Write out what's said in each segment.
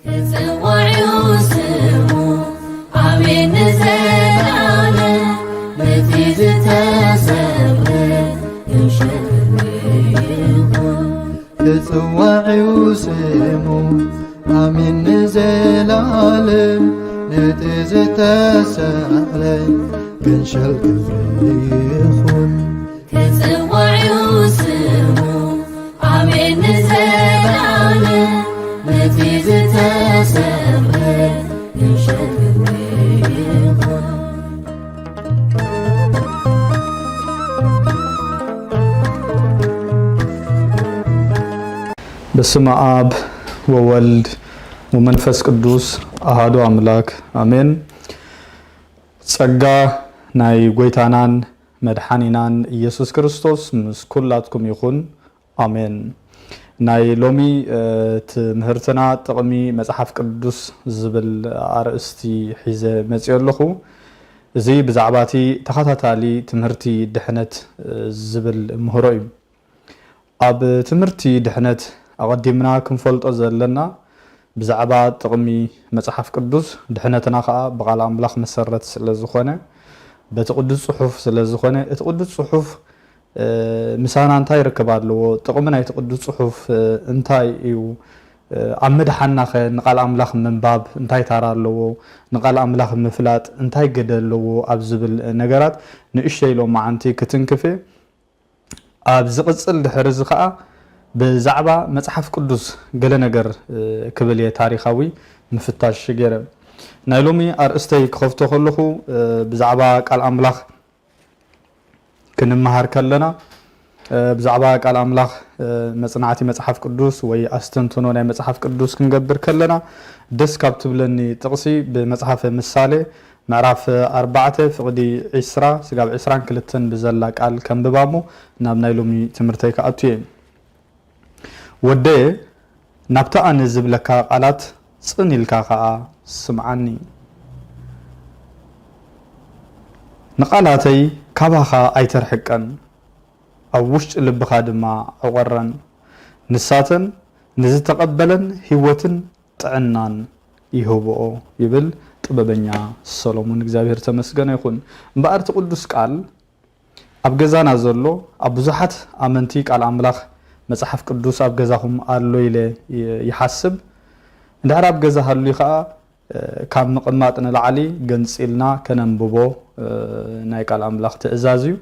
ክጽዋዕ እዩ ስሙ፣ ኣሜን ንዘለዓለም። ነቲ ዝተሰቕለ ክሸፍን ይኹን። ክጽዋዕ እዩ ስሙ፣ ኣሜን ንዘለዓለም። ነቲ ዝተሰቕለ ክንሸል ክብሪ ይኹን። ክጽዋዕ እዩ ስሙ፣ ኣሜን ንዘለዓለም። ነቲ ዝተሰቕለ ክንሸል ክብሪ ይኹን። በስመ አብ ወወልድ ወመንፈስ ቅዱስ አሐዱ አምላክ አሜን። ጸጋ ናይ ጐይታናን መድሓኒናን ኢየሱስ ክርስቶስ ምስ ኵላትኩም ይኹን። ኣሜን። ናይ ሎሚ፣ እ፣ ትምህርትና ጥቕሚ መጽሓፍ ቅዱስ ዝብል ኣርእስቲ ሒዘ መጺኦ ኣለኹ። እዚ ብዛዕባ እቲ ተኸታታሊ ትምህርቲ ድሕነት፣ እ፣ ዝብል ምህሮ እዩ። ኣብ ትምህርቲ ድሕነት ኣቐዲምና ክንፈልጦ ዘለና ብዛዕባ ጥቕሚ መጽሓፍ ቅዱስ፣ ድሕነትና ኸኣ ብቓል ኣምላኽ መሰረት ስለ ዝኾነ፣ በቲ ቅዱስ ጽሑፍ ስለ ዝኾነ፣ እቲ ቅዱስ ጽሑፍ፣ እ፣ ምሳና እንታይ ርክብ ኣለዎ? ጥቕሚ ናይቲ ቅዱስ ጽሑፍ፣ እ፣ እንታይ እዩ? እ፣ ኣብ ምድሓንናኸ ንቓል ኣምላኽ ምንባብ እንታይ ታራ ኣለዎ? ንቓል ኣምላኽ ምፍላጥ እንታይ ግደ ኣለዎ? ኣብ ዝብል ነገራት ንእሽተይ ሎማዓንቲ ክትንክፍ እየ። ኣብ ዝቕጽል ድሕሪ እዚ ኸኣ ብዛዕባ መጽሓፍ ቅዱስ ገለ ነገር፣ እ፣ ክብል እየ ታሪኻዊ ምፍታሽ ገይረ። ናይ ሎሚ ኣርእስተይ ክኸፍቶ ከለኹ፣ እ፣ ብዛዕባ ቃል ኣምላኽ ክንመሃር ከለና፣ እ፣ ብዛዕባ ቃል ኣምላኽ፣ እ፣ መጽናዕቲ መጽሓፍ ቅዱስ ወይ ኣስተንትኖ ናይ መጽሓፍ ቅዱስ ክንገብር ከለና፣ ደስ ካብ ትብለኒ ጥቕሲ ብመጽሓፈ ምሳሌ ምዕራፍ ኣርባዕተ ፍቕዲ ዒስራ ስጋብ ዒስራን ክልተን ብዘላ ቃል ከንብባ እሞ ናብ ናይ ሎሚ ትምህርተይ ክኣቱ እየ። ወደየ፣ ናብቲ ኣነ ዝብለካ ቃላት ጽን ኢልካ ኸኣ ስምዓኒ። ንቓላተይ ካባኻ ኣይተርሕቀን፣ ኣብ ውሽጢ ልብኻ ድማ ዕቖረን። ንሳተን ንዝተቐበለን ህይወትን ጥዕናን ይህብኦ ይብል ጥበበኛ ሰሎሞን። እግዚኣብሔር ተመስገነ ይኹን። እምበኣር እቲ ቅዱስ ቃል ኣብ ገዛና ዘሎ፣ ኣብ ብዙሓት ኣመንቲ ቃል ኣምላኽ መጽሓፍ ቅዱስ ኣብ ገዛኹም ኣሎ ኢለ ይ-፣ ይሓስብ። እንድሕር ኣብ ገዛ ሃልዩ ኸኣ፣ እ፣ ካብ ምቕማጥ ንላዕሊ ገንጺልና ከነንብቦ፣ እ፣ ናይ ቃል ኣምላኽ ትእዛዝ እዩ።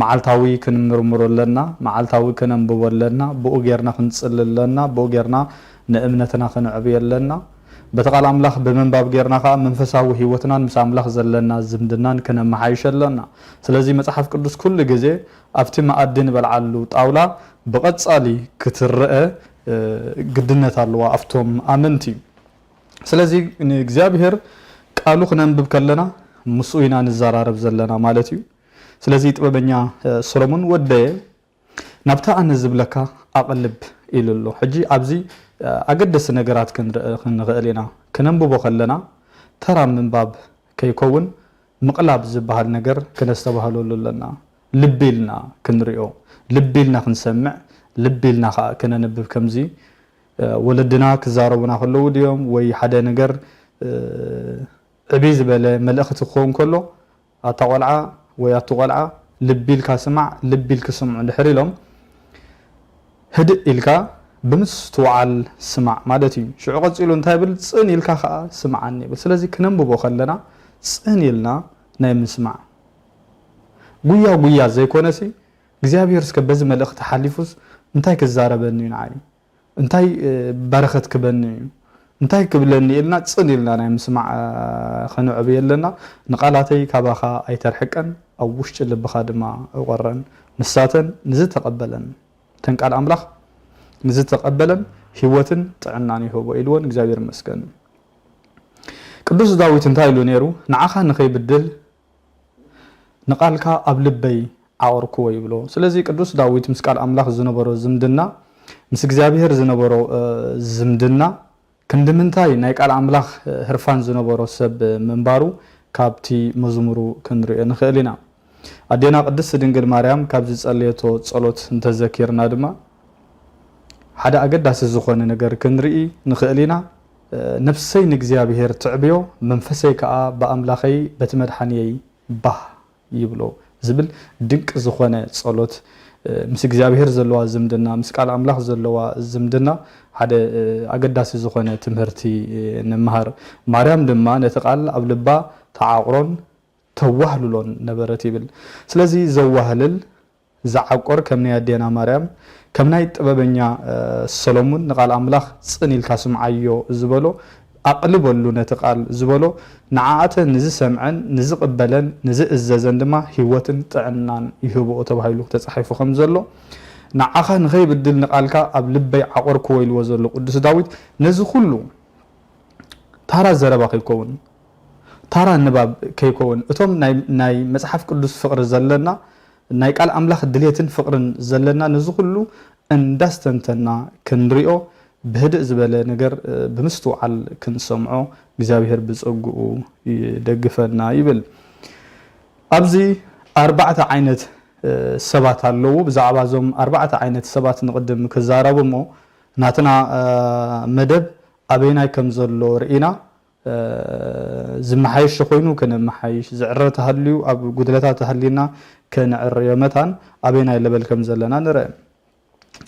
መዓልታዊ ክንምርምሮ ኣለና፣ መዓልታዊ ከነንብቦ ኣለና፣ ብኡ ጌርና ክንጽሊ ኣለና፣ ብኡ ጌርና ንእምነትና ከነዕብዮ ኣለና። በቲ ቃል ኣምላኽ ብምንባብ ጌርና ኸኣ መንፈሳዊ ህይወትናን ምስ ኣምላኽ ዘለና ዝምድናን ከነመሓይሽ ኣለና። ስለዚ መጽሓፍ ቅዱስ ኩሉ ግዜ ኣብቲ መኣዲ ንበልዓሉ ጣውላ ብቐጻሊ ክትረአ፣ እ፣ ግድነት ኣለዋ ኣብቶም ኣመንቲ። ስለዚ ንእግዚኣብሔር ቃሉ ክነንብብ ከለና ምስኡ ኢና ንዘራረብ ዘለና ማለት እዩ። ስለዚ ጥበበኛ፣ እ፣ ሰሎሞን ወደየ ናብታ ኣነ ዝብለካ ኣቕልብ ኢሉ ኣሎ። ሕጂ ኣብዚ፣ እ፣ ኣገደስቲ ነገራት ክንርኢ ክንኽእል ኢና። ክነንብቦ ከለና ተራ ምንባብ ከይከውን ምቕላብ ዝበሃል ነገር ክነስተባህለሉ ኣለና። ልቢ ኢልና ክንሪኦ፣ ልቢ ኢልና ክንሰምዕ፣ ልቢ ኢልና ኸኣ ክነንብብ። ከምዚ፣ እ፣ ወለድና ክዛረቡና ከለዉ ድዮም ወይ ሓደ ነገር፣ እ፣ ዕብይ ዝበለ መልእኽቲ ክኸውን ከሎ፣ ኣታ ቆልዓ ወይ ኣቲ ቆልዓ ልቢ ኢልካ ስማዕ፣ ልቢ ኢልኪ ስምዑ እንድሕር ኢሎም፣ ህድእ ኢልካ ብምስትውዓል ስማዕ ማለት እዩ። ሽዑ ቀጺሉ እንታይ ይብል? ጽን ኢልካ ኸኣ ስምዓኒ ይብል። ስለዚ ክነንብቦ ከለና ጽን ኢልና ናይ ምስማዕ ጉያ ጉያ ዘይኮነሲ፣ እግዚኣብሔር እስከ በዚ መልእኽቲ ሓሊፉስ እንታይ ክዛረበኒ እዩ ንዓይ? እንታይ፣ እ፣ በረኸት ክበኒ እዩ? እንታይ ክብለኒ? ኢልና ጽን ኢልና ናይ ምስማዕ፣ እ፣ ከነዕብዮ ኣለና። "ንቓላተይ ካባኻ ኣይተርሕቀን፣ ኣብ ውሽጢ ልብኻ ድማ ዕቖረን። ንሳተን ንዝተቐበለን"፣ እተን ቃል ኣምላኽ፣ "ንዝተቐበለን ህይወትን ጥዕናን ይህቦ" ኢልወን። እግዚኣብሔር ይመስገን። ቅዱስ ዳዊት እንታይ ኢሉ ነይሩ? "ንዓኻ ንኸይብድል ንቓልካ ኣብ ልበይ ዓቐርክዎ" ይብሎ። ስለዚ ቅዱስ ዳዊት ምስ ቃል ኣምላኽ ዝነበሮ ዝምድና፣ ምስ እግዚኣብሔር ዝነበሮ፣ እ፣ ዝምድና ክንዲ ምንታይ ናይ ቃል ኣምላኽ፣ እ፣ ህርፋን ዝነበሮ ሰብ ምንባሩ ካብቲ መዝሙሩ ክንሪኦ ንኽእል ኢና። ኣዴና ቅድስቲ ድንግል ማርያም ካብ ዝጸለየቶ ጸሎት እንተዘኪርና ድማ ሓደ ኣገዳሲ ዝኾነ ነገር ክንርኢ ንኽእል ኢና። ነፍሰይ ንእግዚኣብሔር ትዕብዮ፣ መንፈሰይ ከኣ ብኣምላኸይ በቲ መድሓንየይ ባህ ይብሎ ዝብል ድንቂ ዝኾነ ጸሎት፣ ምስ እግዚኣብሔር ዘለዋ ዝምድና፣ ምስ ቃል ኣምላኽ ዘለዋ ዝምድና ሓደ ኣገዳሲ ዝኾነ ትምህርቲ ንምሃር። ማርያም ድማ ነቲ ቃል ኣብ ልባ ተዓቑሮን ተዋህልሎን ነበረት ይብል። ስለዚ ዘዋህልል፣ ዝዓቆር ከም ናይ ኣዴና ማርያም፣ ከም ናይ ጥበበኛ ሰሎሙን ንቃል ኣምላኽ ጽን ኢልካ ስምዓዮ ዝበሎ፣ ኣቕልበሉ ነቲ ቃል ዝበሎ፣ ንዓኣተን ንዝሰምዐን ንዝቕበለን ንዝእዘዘን ድማ ህይወትን ጥዕናን ይህብኦ ተባሂሉ ተጻሒፉ ከም ዘሎ፣ ንዓኻ ንኸይብድል ንቃልካ ኣብ ልበይ ዓቆርክዎ ኢልዎ ዘሎ ቅዱስ ዳዊት፣ ነዚ ኩሉ ታራ ዘረባ ከይከውን፣ ታራ ንባብ ከይከውን፣ እቶም ናይ መጽሓፍ ቅዱስ ፍቕሪ ዘለና፣ ናይ ቃል ኣምላኽ ድሌትን ፍቕርን ዘለና፣ ነዚ ኩሉ እንዳስተንተና ክንሪኦ፣ ብህድእ ዝበለ ነገር ብምስትውዓል ክንሰምዖ እግዚኣብሔር ብጸግኡ ይደግፈና ይብል። ኣብዚ ኣርባዕተ ዓይነት ሰባት ኣለዉ። ብዛዕባ እዞም ኣርባዕተ ዓይነት ሰባት ንቕድም ክዛረብ እሞ፣ ናትና መደብ ኣበይናይ ከም ዘሎ ርኢና፣ ዝመሓየሽ ኮይኑ ከነመሓይሽ፣ ዝዕረ ተሃልዩ ኣብ ጉድለታት ተሃሊና ከነዕርዮ መታን ኣበይናይ ለበል ከም ዘለና ንርአ።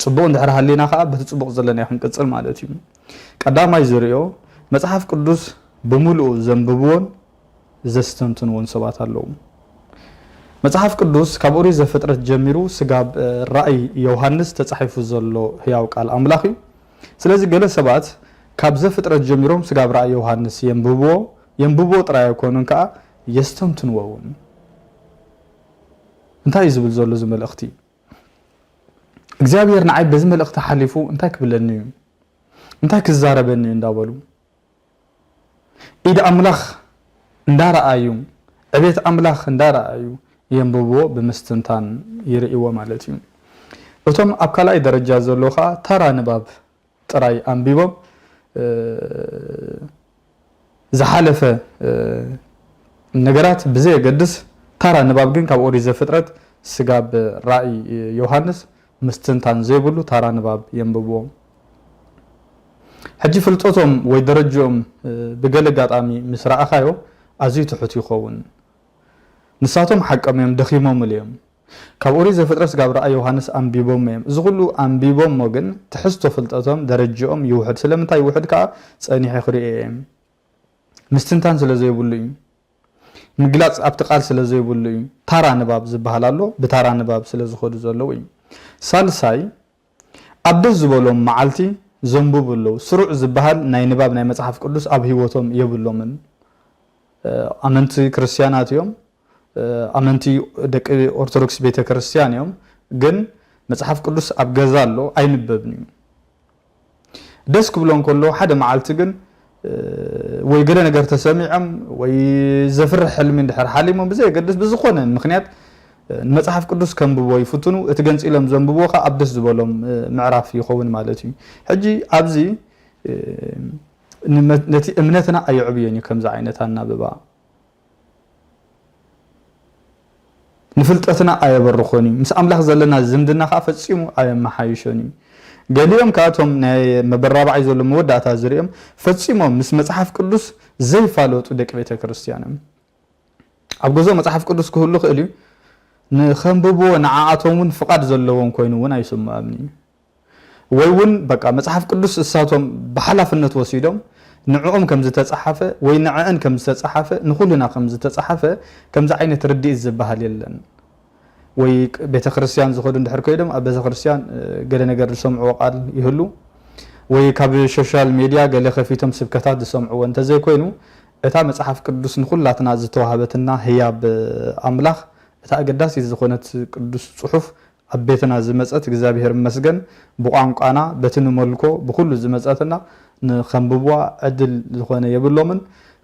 ጽቡቕ እንድሕር ሃሊና ከኣ በቲ ጽቡቕ ዘለና ክንቅጽል ማለት እዩ። ቀዳማይ ዝርእዮ፣ መጽሓፍ ቅዱስ ብምሉኡ ዘንብብዎን ዘስተንትንዎን ሰባት ኣለዉ። መጽሓፍ ቅዱስ ካብ ኦሪት ዘፍጥረት ጀሚሩ ስጋብ ራእይ ዮሃንስ ተጻሒፉ ዘሎ ህያው ቃል ኣምላኽ እዩ። ስለዚ ገለ ሰባት ካብ ዘፍጥረት ጀሚሮም ስጋብ ራእይ ዮሃንስ የንብብዎ፣ የንብብዎ ጥራይ ኣይኮኑን ከኣ የስተንትንዎ እውን። እንታይ እዩ ዝብል ዘሎ እዚ መልእኽቲ? እግዚኣብሔር ንዓይ በዚ መልእኽቲ ሓሊፉ እንታይ ክብለኒ እዩ? እንታይ ክዛረበኒ እዩ እንዳበሉ ኢድ ኣምላኽ እንዳረኣዩ፣ ዕቤት ኣምላኽ እንዳረኣዩ የንብብዎ፣ ብምስትንታን ይርእይዎ ማለት እዩ። እቶም ኣብ ካልኣይ ደረጃ ዘለዉ ኸኣ ተራ ንባብ ጥራይ ኣንቢቦም፣ ዝሓለፈ ነገራት ብዘየገድስ፣ ተራ ንባብ ግን ካብ ኦሪት ዘፍጥረት ስጋብ ራእይ ዮሃንስ ምስትንታን ዘይብሉ ተራ ንባብ የንብብዎ። ሕጂ ፍልጠቶም ወይ ደረጅኦም ብገለ ኣጋጣሚ ምስ ረኣኻዮ ኣዝዩ ትሑት ይኸውን። ንሳቶም ሓቆም እዮም፣ ደኺሞምሉ እዮም። ካብ ኦሪት ዘፍጥረት ስጋብ ራእይ ዮሃንስ ኣንቢቦሞ እዮም። እዚ ኩሉ ኣንቢቦሞ ግን ትሕዝቶ ፍልጠቶም፣ ደረጅኦም ይውሕድ። ስለምንታይ ይውሕድ ከኣ ጸኒሐ ክርእዮ እየ። ምስትንታን ስለ ዘይብሉ እዩ። ምግላጽ ኣብቲ ቃል ስለ ዘይብሉ እዩ። ታራ ንባብ ዝበሃል ኣሎ፣ ብታራ ንባብ ስለ ዝኸዱ ዘለዉ እዩ። ሳልሳይ፣ ኣብ ደስ ዝበሎም መዓልቲ ዘንብቡ ኣለዉ። ስሩዕ ዝበሃል ናይ ንባብ ናይ መጽሓፍ ቅዱስ ኣብ ህይወቶም የብሎምን። ኣመንቲ ክርስትያናት እዮም። ኣመንቲ ደቂ ኦርቶዶክስ ቤተ ክርስትያን እዮም። ግን መጽሓፍ ቅዱስ ኣብ ገዛ ኣሎ፣ ኣይንበብን እዩ። ደስ ክብሎም ከሎ ሓደ መዓልቲ ግን ወይ ገለ ነገር ተሰሚዖም ወይ ዘፍርሕ ሕልሚ እንድሕር ሓሊሞም ብዘየገድስ ብዝኾነ ምኽንያት ንመጽሓፍ ቅዱስ ከንብቦ ይፍትኑ። እቲ ገንጺሎም ዘንብብዎ ከኣ ኣብ ደስ ዝበሎም ምዕራፍ ይኸውን ማለት እዩ። ሕጂ ኣብዚ ንመ-፣ ነቲ እምነትና ኣየዕብዮን እዩ ከምዚ ዓይነት ኣናብባ። ንፍልጠትና ኣየበርኾን እዩ። ምስ ኣምላኽ ዘለና ዝምድና ከኣ ፈጺሙ ኣየመሓይሾን እዩ። ገሊኦም ከኣ እቶም ናይ መበራብዓይ ዘሎ መወዳእታ ዝርእዮም ፈጺሞም ምስ መጽሓፍ ቅዱስ ዘይፋለጡ ደቂ ቤተ ክርስትያን እዮም። ኣብ ገዝኦም መጽሓፍ ቅዱስ ክህሉ ይኽእል እዩ። ንኸንብብዎ ንዓኣቶም እውን ፍቓድ ዘለዎም ኮይኑ እውን ኣይስምዖምን እዩ። ወይ እውን በቃ መጽሓፍ ቅዱስ እሳቶም ብሓላፍነት ወሲዶም ንዕኦም ከም ዝተጻሓፈ ወይ ንዕአን ከም ዝተጻሓፈ ንኹልና ከም ዝተጻሓፈ ከምዚ ዓይነት ርድኢት ዝበሃል የለን። ወይ ቅ-፣ ቤተ ክርስቲያን ዝኸዱ እንድሕር ኮይዶም ኣብ ቤተ ክርስቲያን፣ እ፣ ገለ ነገር ዝሰምዕዎ ቃል ይህሉ ወይ ካብ ሶሻል ሜድያ ገለ ከፊቶም ስብከታት ዝሰምዕዎ እንተዘይኮይኑ እታ መጽሓፍ ቅዱስ ንኹላትና ዝተዋህበትና ህያብ ኣምላኽ እታ ኣገዳሲት ዝኾነት ቅዱስ ጽሑፍ ኣብ ቤትና ዝመጸት እግዚኣብሔር ይመስገን ብቋንቋና በቲ ንመልኮ ብኹሉ ዝመጸትና ንኸንብብዋ ዕድል ዝኾነ የብሎምን።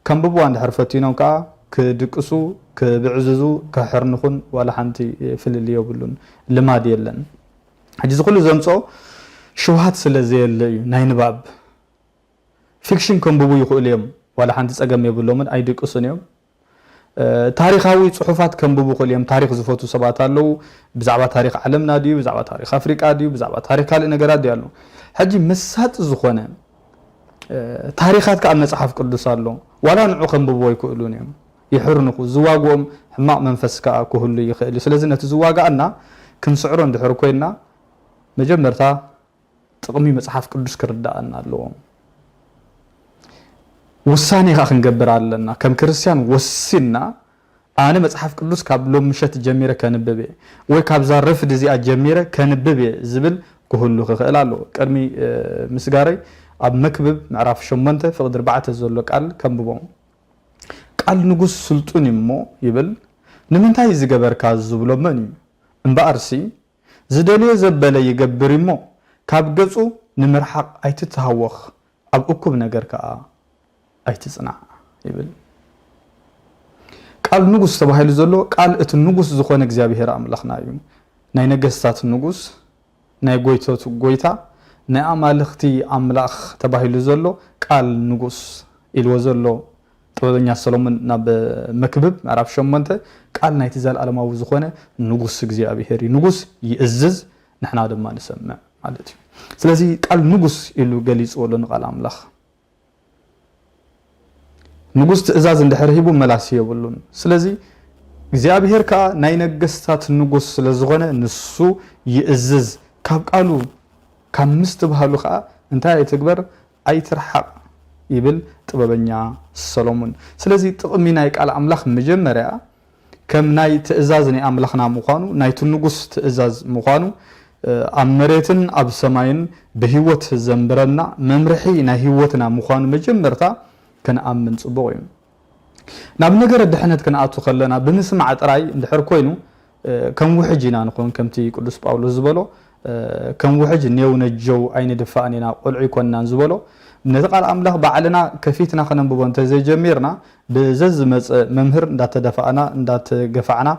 ከንብብዋ እንድሕር ፈቲኖም ከኣ ክድቅሱ፣ ክብዕዝዙ፣ ከሕርንኹን ዋላ ሓንቲ ፍልልይ የብሉን። ልማድ የለን። ሕጂ እዚ ኩሉ ዘምጽኦ ሽውሃት ስለ ዘየለ እዩ። ናይ ንባብ ፊክሽን ከንብቡ ይኽእሉ እዮም። ዋላ ሓንቲ ጸገም የብሎምን፣ ኣይድቅሱን እዮም። እ፣ ታሪኻዊ ጽሑፋት ከንብቡ ይኽእሉ እዮም። ታሪኽ ዝፈትዉ ሰባት ኣለዉ። ብዛዕባ ታሪኽ ዓለምና ድዩ፣ ብዛዕባ ታሪኽ ኣፍሪቃ ድዩ፣ ብዛዕባ ታሪኽ ካልእ ነገራት ድዩ ኣሎ። ሕጂ መሳጢ ዝኾነ ታሪኻት ከኣ መጽሓፍ ቅዱስ ኣሎ። ዋላ ንዑ ከንብብዎ ኣይክእሉን እዮም። ይሕርንኹ፣ ዝዋግኦም ሕማቕ መንፈስ ከኣ ክህሉ ይኽእል እዩ። ስለዚ ነቲ ዝዋጋኣና ክንስዕሮ እንድሕር ኮይና፣ መጀመርታ ጥቕሚ መጽሓፍ ቅዱስ ክርዳኣና ኣለዎ። ውሳኔ ከኣ ክንገብር ኣለና። ከም ክርስትያን ወሲንና፣ ኣነ መጽሓፍ ቅዱስ ካብ ሎም ምሸት ጀሚረ ከንብብ እየ ወይ ካብዛ ረፍድ እዚኣ ጀሚረ ከንብብ እየ ዝብል ክህሉ ክኽእል ኣለዎ። ቅድሚ ምስጋረይ ኣብ መክብብ ምዕራፍ ሸሞንተ ፍቕዲ ኣርባዕተ ዘሎ ቃል ከንብቦ። ቃል ንጉስ ስልጡን እዩ እሞ ይብል፣ ንምንታይ ዝገበርካ ዝብሎ መን እዩ? እምበኣርሲ ዝደልዮ ዘበለ ይገብር እሞ ካብ ገጹ ንምርሓቕ ኣይትተሃወኽ፣ ኣብ እኩብ ነገር ከኣ ኣይትጽናዕ ይብል። ቃል ንጉስ ተባሂሉ ዘሎ ቃል እቲ ንጉስ ዝኾነ እግዚኣብሔር ኣምላኽና እዩ። ናይ ነገስታት ንጉስ፣ ናይ ጎይቶት ጎይታ፣ ናይ ኣማልኽቲ ኣምላኽ ተባሂሉ ዘሎ ቃል ንጉስ ኢልዎ ዘሎ ጥበበኛ ሰሎሞን ናብ መክብብ ምዕራፍ ሸሞንተ ቃል ናይቲ ዘለኣለማዊ ዝኾነ ንጉስ እግዚኣብሔር እዩ። ንጉስ ይእዝዝ፣ ንሕና ድማ ንሰምዕ ማለት እዩ። ስለዚ ቃል ንጉስ ኢሉ ገሊጽዎ ኣሎ ንቃል ኣምላኽ። ንጉስ ትእዛዝ እንድሕር ሂቡ መላሲ የብሉን። ስለዚ እግዚኣብሔር ከኣ ናይ ነገስታት ንጉስ ስለ ዝኾነ ንሱ ይእዝዝ። ካብ ቃሉ ካብ ምስትብሃሉ ከኣ እንታይ ኣይትግበር ኣይትርሓቕ ይብል ጥበበኛ ሰሎሙን። ስለዚ ጥቕሚ ናይ ቃል ኣምላኽ መጀመርያ ከም ናይ ትእዛዝ ናይ ኣምላኽና ምዃኑ፣ ናይቲ ንጉስ ትእዛዝ ምዃኑ፣ ኣብ መሬትን ኣብ ሰማይን ብህይወት ዘንብረና መምርሒ ናይ ህይወትና ምዃኑ መጀመርታ ክንኣምን ጽቡቕ እዩ። ናብ ነገረ ድሕነት ክንኣቱ ከለና ብምስማዕ ጥራይ እንድሕር ኮይኑ፣ ከም ውሕጅ ኢና ንኾን፣ ከምቲ ቅዱስ ጳውሎስ ዝበሎ፣ ከም ውሕጅ ኔው ነጀው ኣይንድፋእን ኢና፣ ቆልዑ ኣይኮንናን ዝበሎ። ነቲ ቃል ኣምላኽ ባዕልና ከፊትና ከነንብቦ እንተዘይጀሚርና፣ ብዘዝመጸ መምህር እንዳተደፋእና፣ እንዳተገፋዕና፣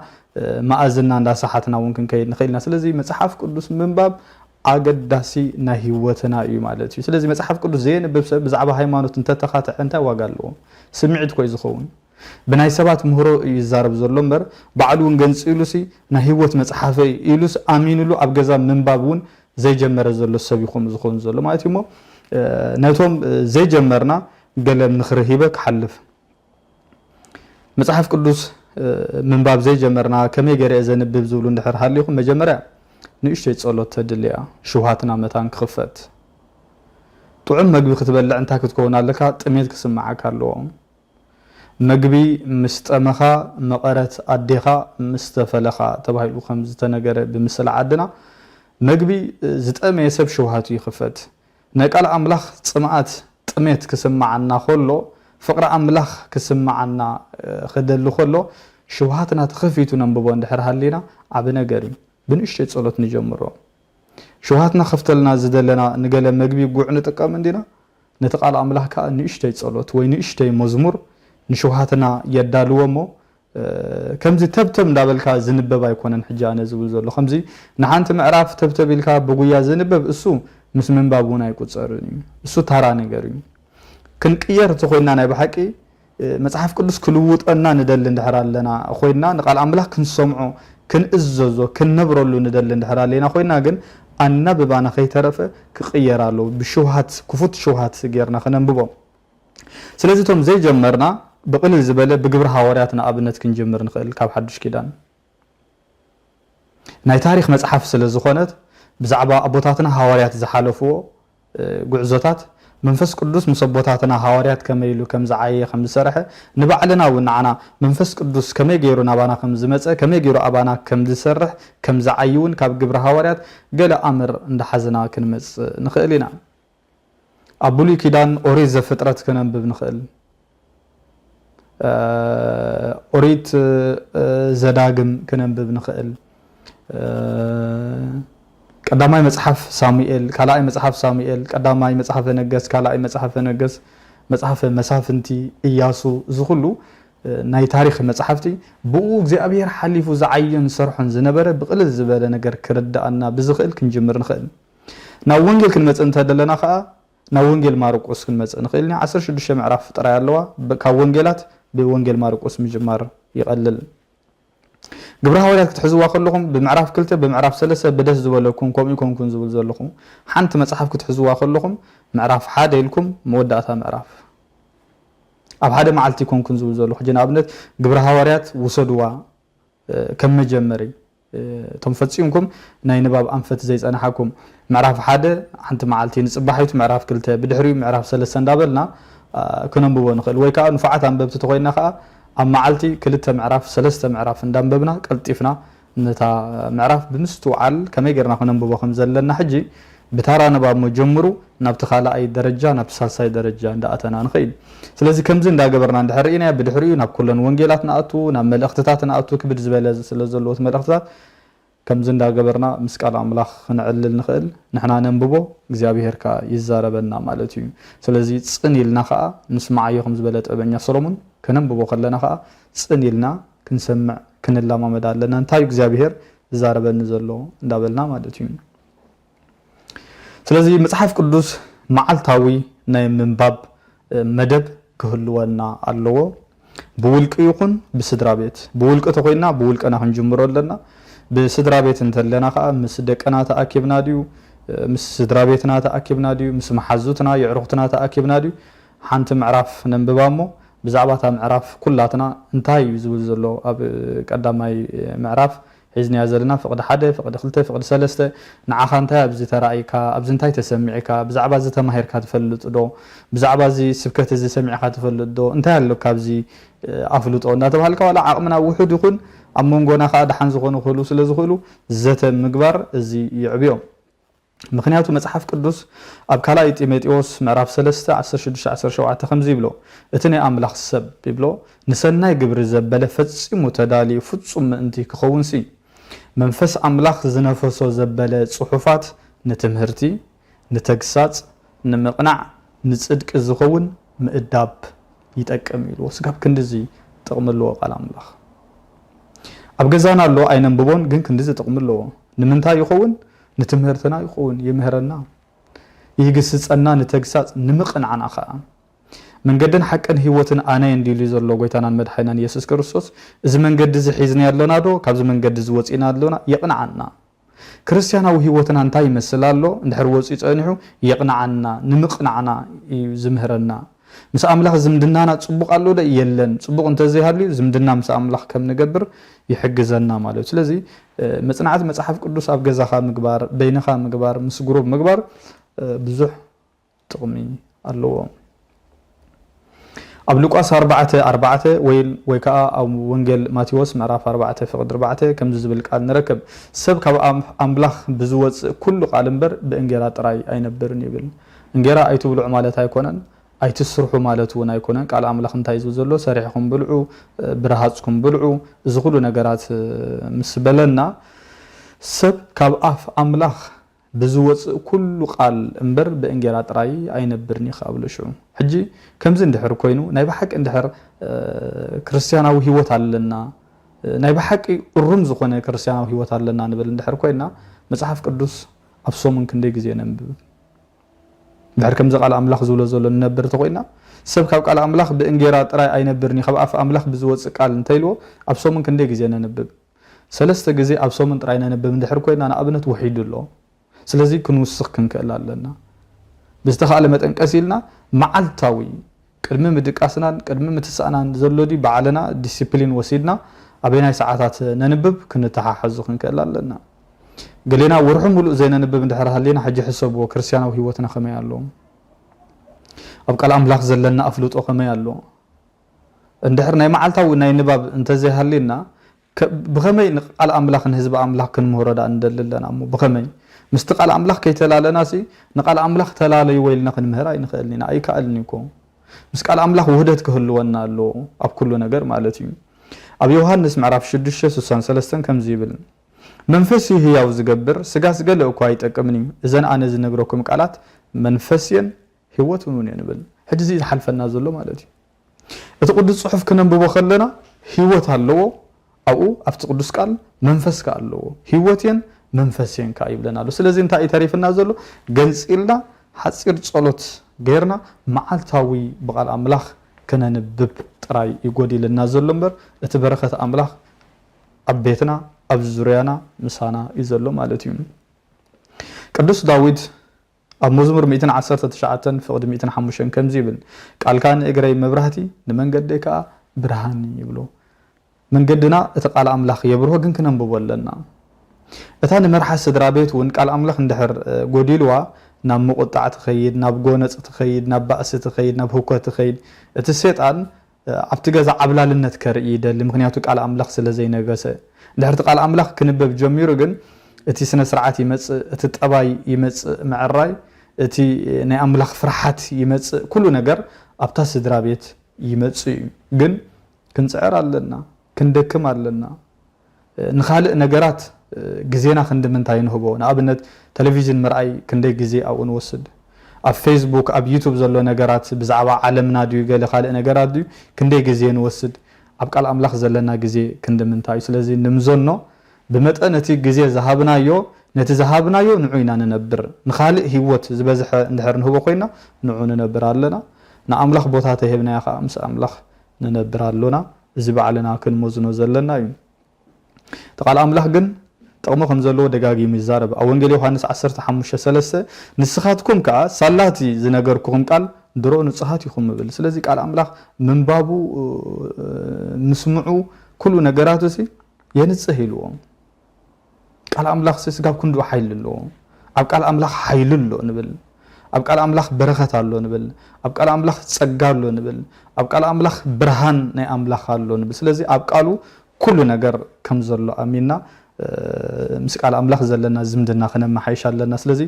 መኣዝና እንዳሰሓትና እውን ክንከይድ ንኽእል ኢና። ስለዚ መጽሓፍ ቅዱስ ምንባብ ኣገዳሲ ናይ ህይወትና እዩ ማለት እዩ። ስለዚ መጽሓፍ ቅዱስ ዘየንብብ ሰብ ብዛዕባ ሃይማኖት እንተተኻትዐ እንታይ ዋጋ ኣለዎ? ስምዒት ኮይ ዝኸውን። ብናይ ሰባት ምህሮ እዩ ይዛረብ ዘሎ እምበር፣ ባዕሉ እውን ገንጺሉሲ ናይ ህይወት መጽሓፈይ ኢሉስ ኣሚኑሉ ኣብ ገዛ ምንባብ እውን ዘይጀመረ ዘሎ ሰብ እዩ ከምኡ ዝኸውን ዘሎ ማለት እዩ። እሞ፣ ነቶም ዘይጀመርና ገለ ምኽሪ ሂበ ክሓልፍ። መጽሓፍ ቅዱስ ምንባብ ዘይጀመርና ከመይ ገይረ እየ ዘንብብ ዝብሉ እንድሕር ሃሊኹም፣ መጀመርያ ንእሽተይ ጸሎት ተድልያ፣ ሽውሃትና መታን ክኽፈት። ጥዑም መግቢ ክትበልዕ እንታይ ክትከውን ኣለካ? ጥሜት ክስምዓካ ኣለዎ። መግቢ ምስ ጠመኻ መቐረት ኣዴኻ ምስ ተፈለኻ ተባሂሉ ከም ዝተነገረ ብምስላ ዓድና፣ መግቢ ዝጠመየ ሰብ ሽውሃቱ ይኽፈት። ናይ ቃል ኣምላኽ ጽምኣት፣ ጥሜት ክስምዓና ከሎ፣ ፍቕሪ ኣምላኽ ክስምዓና ክደሊ ከሎ፣ ሽውሃትና ተኸፊቱ ነንብቦ እንድሕር ሃሊና ዓቢ ነገር እዩ። ብንእሽተይ ጸሎት ንጀምሮ። ሽውሃትና ከፍተልና ዝደለና ንገለ መግቢ ጉዕ ንጥቀም እንዲና? ነቲ ቃል ኣምላኽ ከኣ ንእሽተይ ጸሎት ወይ ንእሽተይ መዝሙር ንሽውሃትና የዳልዎ እሞ፣ ከምዚ ተብተብ እንዳበልካ ዝንበብ ኣይኮነን። ሕጂ ኣነ ዝብል ዘሎ ከምዚ ንሓንቲ ምዕራፍ ተብተብ ኢልካ ብጉያ ዝንበብ እሱ ምስ ምንባብ እውን ኣይቁጸርን እዩ። እሱ ታራ ነገር እዩ። ክንቅየር እቲ ኮይና ናይ ብሓቂ መጽሓፍ ቅዱስ ክልውጠና ንደሊ እንድሕር ኣለና ኮይና፣ ንቃል ኣምላኽ ክንሰምዖ፣ ክንእዘዞ፣ ክንነብረሉ ንደሊ እንድሕር ኣለና ኮይና ግን ኣናብባና ከይተረፈ ክቅየር ኣለዎ። ብሽውሃት፣ ክፉት ሽውሃት ጌርና ክነንብቦ። ስለዚ እቶም ዘይጀመርና ብቕልል ዝበለ ብግብሪ ሃዋርያት ንኣብነት ክንጅምር ንኽእል ካብ ሓዱሽ ኪዳን። ናይ ታሪኽ መጽሓፍ ስለ ዝኾነት ብዛዕባ ኣቦታትና ሃዋርያት ዝሓለፍዎ ጉዕዞታት መንፈስ ቅዱስ ምስ ኣቦታትና ሃዋርያት ከመይ ኢሉ ከም ዝዓየ ከም ዝሰርሐ ንባዕልና እውን ንዓና መንፈስ ቅዱስ ከመይ ገይሩ ናባና ከም ዝመጸ ከመይ ገይሩ ኣባና ከም ዝሰርሕ ከም ዝዓይ እውን ካብ ግብሪ ሃዋርያት ገለ ኣምር እንዳሓዝና ክንመጽእ ንኽእል ኢና። ኣብ ብሉይ ኪዳን ኦሪት ዘፍጥረት ክነንብብ ንኽእል። ኦሪት ዘዳግም ክነንብብ ንኽእል። ቀዳማይ መጽሓፍ ሳሙኤል፣ ካልኣይ መጽሓፍ ሳሙኤል፣ ቀዳማይ መጽሓፈ ነገስት፣ ካልኣይ መጽሓፈ ነገስት፣ መጽሓፈ መሳፍንቲ፣ እያሱ፣ እዚ ኩሉ ናይ ታሪኽ መጽሓፍቲ ብኡ እግዚኣብሔር ሓሊፉ ዝዓዮን ዝሰርሖን ዝነበረ ብቕልል ዝበለ ነገር ክርድኣና ብዝኽእል ክንጅምር ንኽእል። ናብ ወንጌል ክንመጽእ እንተደለና ከኣ ናብ ወንጌል ማርቆስ ክንመጽእ ንኽእል ኢና። ዓሰርተ ሽዱሽተ ምዕራፍ ጥራይ ኣለዋ። ካብ ወንጌላት ብወንጌል ማርቆስ ምጅማር ይቐልል። ግብረ ሃዋርያት ክትሕዝዋ ከለኹም ብምዕራፍ ክልተ ብምዕራፍ ሰለስተ ብደስ ዝበለኩም ከምኡ ይኮንኩን ዝብል ዘለኹም ሓንቲ መጽሓፍ ክትሕዝዋ ከለኹም ምዕራፍ ሓደ ኢልኩም መወዳእታ ምዕራፍ ኣብ ሓደ መዓልቲ ይኮንኩን ዝብል ዘለኹ ሕጂ ንኣብነት ግብረ ሃዋርያት ውሰድዋ ከም መጀመሪ እቶም ፈጺምኩም ናይ ንባብ ኣንፈት ዘይጸናሓኩም ምዕራፍ ሓደ ሓንቲ መዓልቲ ንጽባሒቱ ምዕራፍ ክልተ ብድሕሪኡ ምዕራፍ ሰለስተ እንዳበልና ክነንብቦ ንኽእል ወይ ከዓ ንፉዓት ኣንበብቲ ተኮይና ከዓ ኣብ መዓልቲ ክልተ ምዕራፍ ሰለስተ ምዕራፍ እንዳንበብና ቀልጢፍና ነታ ምዕራፍ ብምስትውዓል ከመይ ጌርና ክነንብቦ ከም ዘለና ሕጂ ብታራ ንባብ መጀምሩ ናብቲ ካልኣይ ደረጃ ናብቲ ሳልሳይ ደረጃ እንዳኣተና ንኽእል። ስለዚ ከምዚ እንዳገበርና እንድሕር ርኢናዮ ብድሕሪኡ ናብ ኩለን ወንጌላት ንኣቱ ናብ መልእኽትታት ንኣቱ ክብድ ዝበለ ስለ ዘለዎት መልእኽትታት ከምዚ እንዳገበርና ምስ ቃል ኣምላኽ ክነዕልል ንኽእል። ንሕና ነንብቦ እግዚኣብሄር ከኣ ይዛረበና ማለት እዩ። ስለዚ ጽን ኢልና ከኣ ንስማዓዮ ከም ዝበለ ጥበበኛ ሰሎሞን ከነንብቦ ከለና ከኣ ጽን ኢልና ክንሰምዕ ክንለማመድ ኣለና። እንታይ እዩ እግዚኣብሄር ዝዛረበኒ ዘሎ እንዳበልና ማለት እዩ። ስለዚ መጽሓፍ ቅዱስ መዓልታዊ ናይ ምንባብ መደብ ክህልወና ኣለዎ። ብውልቂ ይኹን ብስድራ ቤት። ብውልቂ ተኮይና ብውልቅና ክንጅምሮ ኣለና። ብስድራ ቤት እንተለና ከዓ ምስ ደቅና ተኣኪብና ድዩ ምስ ስድራ ቤትና ተኣኪብና ድዩ ምስ መሓዙትና የዕሩኽትና ተኣኪብና ድዩ ሓንቲ ምዕራፍ ነንብባ እሞ ብዛዕባ እታ ምዕራፍ ኩላትና እንታይ እዩ ዝብል ዘሎ ኣብ ቀዳማይ ምዕራፍ ሒዝናዮ ዘለና ፍቕዲ ሓደ፣ ፍቕዲ ክልተ፣ ፍቕዲ ሰለስተ ንዓኻ እንታይ ኣብዚ ተራእይካ፣ ኣብዚ እንታይ ተሰሚዕካ፣ ብዛዕባ እዚ ተማሂርካ ትፈልጥ ዶ፣ ብዛዕባ እዚ ስብከት እዚ ሰሚዕካ ትፈልጥ ዶ፣ እንታይ ኣሎ ካብዚ ኣፍልጦ እንዳተባሃልካ ዋላ ዓቕምና ውሑድ ይኹን ኣብ መንጎና ከዓ ደሓን ዝኾኑ ክህሉ ስለ ዝኽእሉ ዘተ ምግባር እዚ ይዕብዮ። ምኽንያቱ መጽሓፍ ቅዱስ ኣብ ካልኣይ ጢሞቴዎስ ምዕራፍ ሰለስተ ዓሰርተ ሽዱሽተ ዓሰርተ ሸውዓተ ከምዚ ይብሎ፣ እቲ ናይ ኣምላኽ ሰብ ይብሎ፣ ንሰናይ ግብሪ ዘበለ ፈጺሙ ተዳልዩ ፍጹም ምእንቲ ክኸውን ሲ፣ መንፈስ ኣምላኽ ዝነፈሶ ዘበለ ጽሑፋት ንትምህርቲ፣ ንተግሳጽ፣ ንምቕናዕ፣ ንጽድቂ ዝኸውን ምእዳብ ይጠቅም ኢልዎ። ስጋብ ክንድዚ ጥቕሚ ኣለዎ ቃል ኣምላኽ። ኣብ ገዛና ኣሎ ኣይነንብቦን፣ ግን ክንድዚ ጥቕሚ ኣለዎ። ንምንታይ ይኸውን? ንትምህርትና ይኸውን፣ ይምህረና፣ ይግስጸና፣ ንተግሳጽ ንምቕናዕና ኸኣ። መንገድን ሓቅን ህይወትን ኣነ እየ እንዲሉ ዘሎ ጎይታናን መድሓይናን ኢየሱስ ክርስቶስ። እዚ መንገዲ እዚ ሒዝና ኣለና ዶ? ካብዚ መንገዲ እዚ ወፂእና ኣለና? የቕንዓና። ክርስቲያናዊ ህይወትና እንታይ ይመስል ኣሎ? እንድሕር ወፂኡ ፀኒሑ የቕንዓና፣ ንምቕናዕና እዩ ዝምህረና። ምስ ኣምላኽ ዝምድናና ጽቡቕ ኣሎ ዶ? የለን። ጽቡቕ እንተዘይሃልዩ ዝምድና ምስ ኣምላኽ ከም ንገብር ይሕግዘና ማለት እዩ። ስለዚ መጽናዕቲ መጽሓፍ ቅዱስ ኣብ ገዛኻ ምግባር፣ በይንኻ ምግባር፣ ምስ ግሩብ ምግባር ብዙሕ ጥቕሚ ኣለዎ። ኣብ ሉቃስ ኣርባዕተ ኣርባዕተ ወይ ወይ ከዓ ኣብ ወንጌል ማቴዎስ ምዕራፍ ኣርባዕተ ፍቕዲ ኣርባዕተ ከምዚ ዝብል ቃል ንረክብ፣ ሰብ ካብ ኣምላኽ ብዝወፅእ ኩሉ ቃል እምበር ብእንጌራ ጥራይ ኣይነብርን ይብል። እንጌራ ኣይትብልዑ ማለት ኣይኮነን። ኣይትስርሑ ማለት እውን ኣይኮነን። ቃል ኣምላኽ እንታይ ዝብል ዘሎ ሰሪሕኩም ብልዑ፣ ብረሃፅኩም ብልዑ፣ እዚ ኩሉ ነገራት ምስ በለና ሰብ ካብ ኣፍ ኣምላኽ ብዝወፅእ ኩሉ ቃል እምበር ብእንጌራ ጥራይ ኣይነብርን እዩ ካብ ሽዑ። ሕጂ ከምዚ እንድሕር ኮይኑ ናይ ብሓቂ እንድሕር ክርስቲያናዊ ህይወት ኣለና ናይ ብሓቂ እሩም ዝኾነ ክርስቲያናዊ ህይወት ኣለና ንብል እንድሕር ኮይና መፅሓፍ ቅዱስ ኣብ ሰሙን ክንደይ ግዜ ነንብብ? ድሕር ከምዚ ቃል ኣምላኽ ዝብሎ ዘሎ ንነብር ተኮይና ሰብ ካብ ቃል ኣምላኽ ብእንጌራ ጥራይ ኣይነብርን እዩ ካብ ኣፍ ኣምላኽ ብዝወፅእ ቃል እንተይልዎ ኣብ ሰሙን ክንደይ ግዜ ነንብብ? ሰለስተ ግዜ ኣብ ሰሙን ጥራይ ነንብብ እንድሕር ኮይና ንኣብነት ውሒዱ ኣሎ። ስለዚ ክንውስኽ ክንክእል ኣለና። ብዝተኻእለ መጠን ቀስ ኢልና መዓልታዊ ቅድሚ ምድቃስናን ቅድሚ ምትሳእናን ዘሎ ድዩ ባዕልና ዲሲፕሊን ወሲድና ኣበየናይ ሰዓታት ነንብብ ክንተሓሓዙ ክንክእል ኣለና። ገሌና ወርሑ ሙሉእ ዘይነንብብ እንድሕር ሃሊና ሕጂ ሕሰብዎ ክርስትያናዊ ህይወትና ከመይ ኣሎ? ኣብ ቃል ኣምላኽ ዘለና ኣፍልጦ ከመይ ኣሎ? እንድሕር ናይ መዓልታዊ ናይ ንባብ እንተዘይሃልዩና ብኸመይ ንቃል ኣምላኽ ንህዝቢ ኣምላኽ ክንምህሮ ደኣ ንደሊ ኣለና እሞ ብኸመይ ምስቲ ቃል ኣምላኽ ከይተላለና ሲ ንቃል ኣምላኽ ተላለይዎ ኢልና ክንምህር ኣይንኽእልን ኢና ኣይከኣልን እኮ ምስ ቃል ኣምላኽ ውህደት ክህልወና ኣለዎ ኣብ ኩሉ ነገር ማለት እዩ ኣብ ዮሃንስ ምዕራፍ ሽዱሽተ ስሳን ሰለስተን ከምዚ ይብል መንፈስ እዩ ህያው ዝገብር ስጋስ ገለ እኳ ኣይጠቅምን እዩ እዘን ኣነ ዝነግረኩም ቃላት መንፈስ እየን ህይወት እውን እየን ይብል ሕጂ እዚ ዝሓልፈና ዘሎ ማለት እዩ እቲ ቅዱስ ጽሑፍ ክነንብቦ ከለና ህይወት ኣለዎ ኣብኡ ኣብቲ ቅዱስ ቃል መንፈስ ከኣ ኣለዎ ህይወት እየን መንፈስ እየን ከኣ ይብለና ኣሎ ስለዚ እንታይ እዩ ተሪፍና ዘሎ ገንጺልና ሓጺር ጸሎት ገይርና መዓልታዊ ብቓል ኣምላኽ ክነንብብ ጥራይ እዩ ጎዲልና ዘሎ እምበር እቲ በረኸት ኣምላኽ ኣብ ቤትና፣ ኣብ ዙርያና፣ ምሳና እዩ ዘሎ ማለት እዩ። ቅዱስ ዳዊት ኣብ መዝሙር ሚእትን ዓሰርተ ትሽዓተን ፍቕዲ ሚእትን ሓሙሽተን ከምዚ ይብል፣ "ቃልካ ንእግረይ መብራህቲ፣ ንመንገደይ ከኣ ብርሃን" ይብሎ። መንገድና እቲ ቃል ኣምላኽ የብርሆ፣ ግን ክነንብቦ ኣለና። እታ ንመርሓ ስድራ ቤት እውን ቃል ኣምላኽ እንድሕር ጎዲልዋ፣ ናብ ምቁጣዕ ትኸይድ፣ ናብ ጎነጽ ትኸይድ፣ ናብ ባእሲ ትኸይድ፣ ናብ ህኮት ትኸይድ። እቲ ሴጣን ኣብቲ ገዛ ዓብላልነት ከርኢ ይደሊ፣ ምኽንያቱ ቃል ኣምላኽ ስለ ዘይነገሰ። እንድሕር እቲ ቃል ኣምላኽ ክንበብ ጀሚሩ ግን፣ እቲ ስነ ስርዓት ይመጽእ፣ እቲ ጠባይ ይመጽእ፣ ምዕራይ፣ እቲ ናይ ኣምላኽ ፍርሓት ይመጽእ፣ ኩሉ ነገር ኣብታ ስድራ ቤት ይመጽእ እዩ። ግን ክንጽዕር ኣለና፣ ክንደክም ኣለና። ንኻልእ ነገራት ግዜና ክንዲ ምንታይ ንህቦ? ንኣብነት ቴሌቪዥን ምርኣይ ክንደይ ግዜ ኣብኡ ንወስድ? ኣብ ፌስቡክ፣ ኣብ ዩቱብ ዘሎ ነገራት ብዛዕባ ዓለምና ድዩ ገለ ካልእ ነገራት ድዩ ክንደይ ግዜ ንወስድ? ኣብ ቃል ኣምላኽ ዘለና ግዜ ክንዲ ምንታይ እዩ? ስለዚ ንምዘኖ ብመጠን እቲ ግዜ ዝሃብናዮ፣ ነቲ ዝሃብናዮ ንዑ ኢና ንነብር። ንኻልእ ህይወት ዝበዝሐ እንድሕር ንህቦ ኮይና ንዑ ንነብር ኣለና። ንኣምላኽ ቦታ ተሂብናዮ ከኣ ምስ ኣምላኽ ንነብር ኣሎና። እዚ ባዕልና ክንመዝኖ ዘለና እዩ። እቲ ቃል ኣምላኽ ግን ጥቕሚ ከም ዘለዎ ደጋጊሙ ይዛረብ። ኣብ ወንጌል ዮሃንስ ዓሰርተ ሓሙሽተ ሰለስተ፣ "ንስኻትኩም ከኣ ሳላቲ ዝነገርኩኹም ቃል ድሮ ንጹሃት ኢኹም" ይብል። ስለዚ ቃል ኣምላኽ ምንባቡ፣ ምስምዑ፣ ኩሉ ነገራቱ ሲ የንጽህ ኢልዎ። ቃል ኣምላኽ ሲ ስጋብ ክንድኡ ሓይሊ ኣለዎ። ኣብ ቃል ኣምላኽ ሓይሊ ኣሎ ንብል። ኣብ ቃል ኣምላኽ በረኸት ኣሎ ንብል። ኣብ ቃል ኣምላኽ ጸጋ ኣሎ ንብል። ኣብ ቃል ኣምላኽ ብርሃን ናይ ኣምላኽ ኣሎ ንብል። ስለዚ ኣብ ቃሉ ኩሉ ነገር ከም ዘሎ ኣሚንና፣ እ፣ ምስ ቃል ኣምላኽ ዘለና ዝምድና ክነመሓይሽ ኣለና። ስለዚ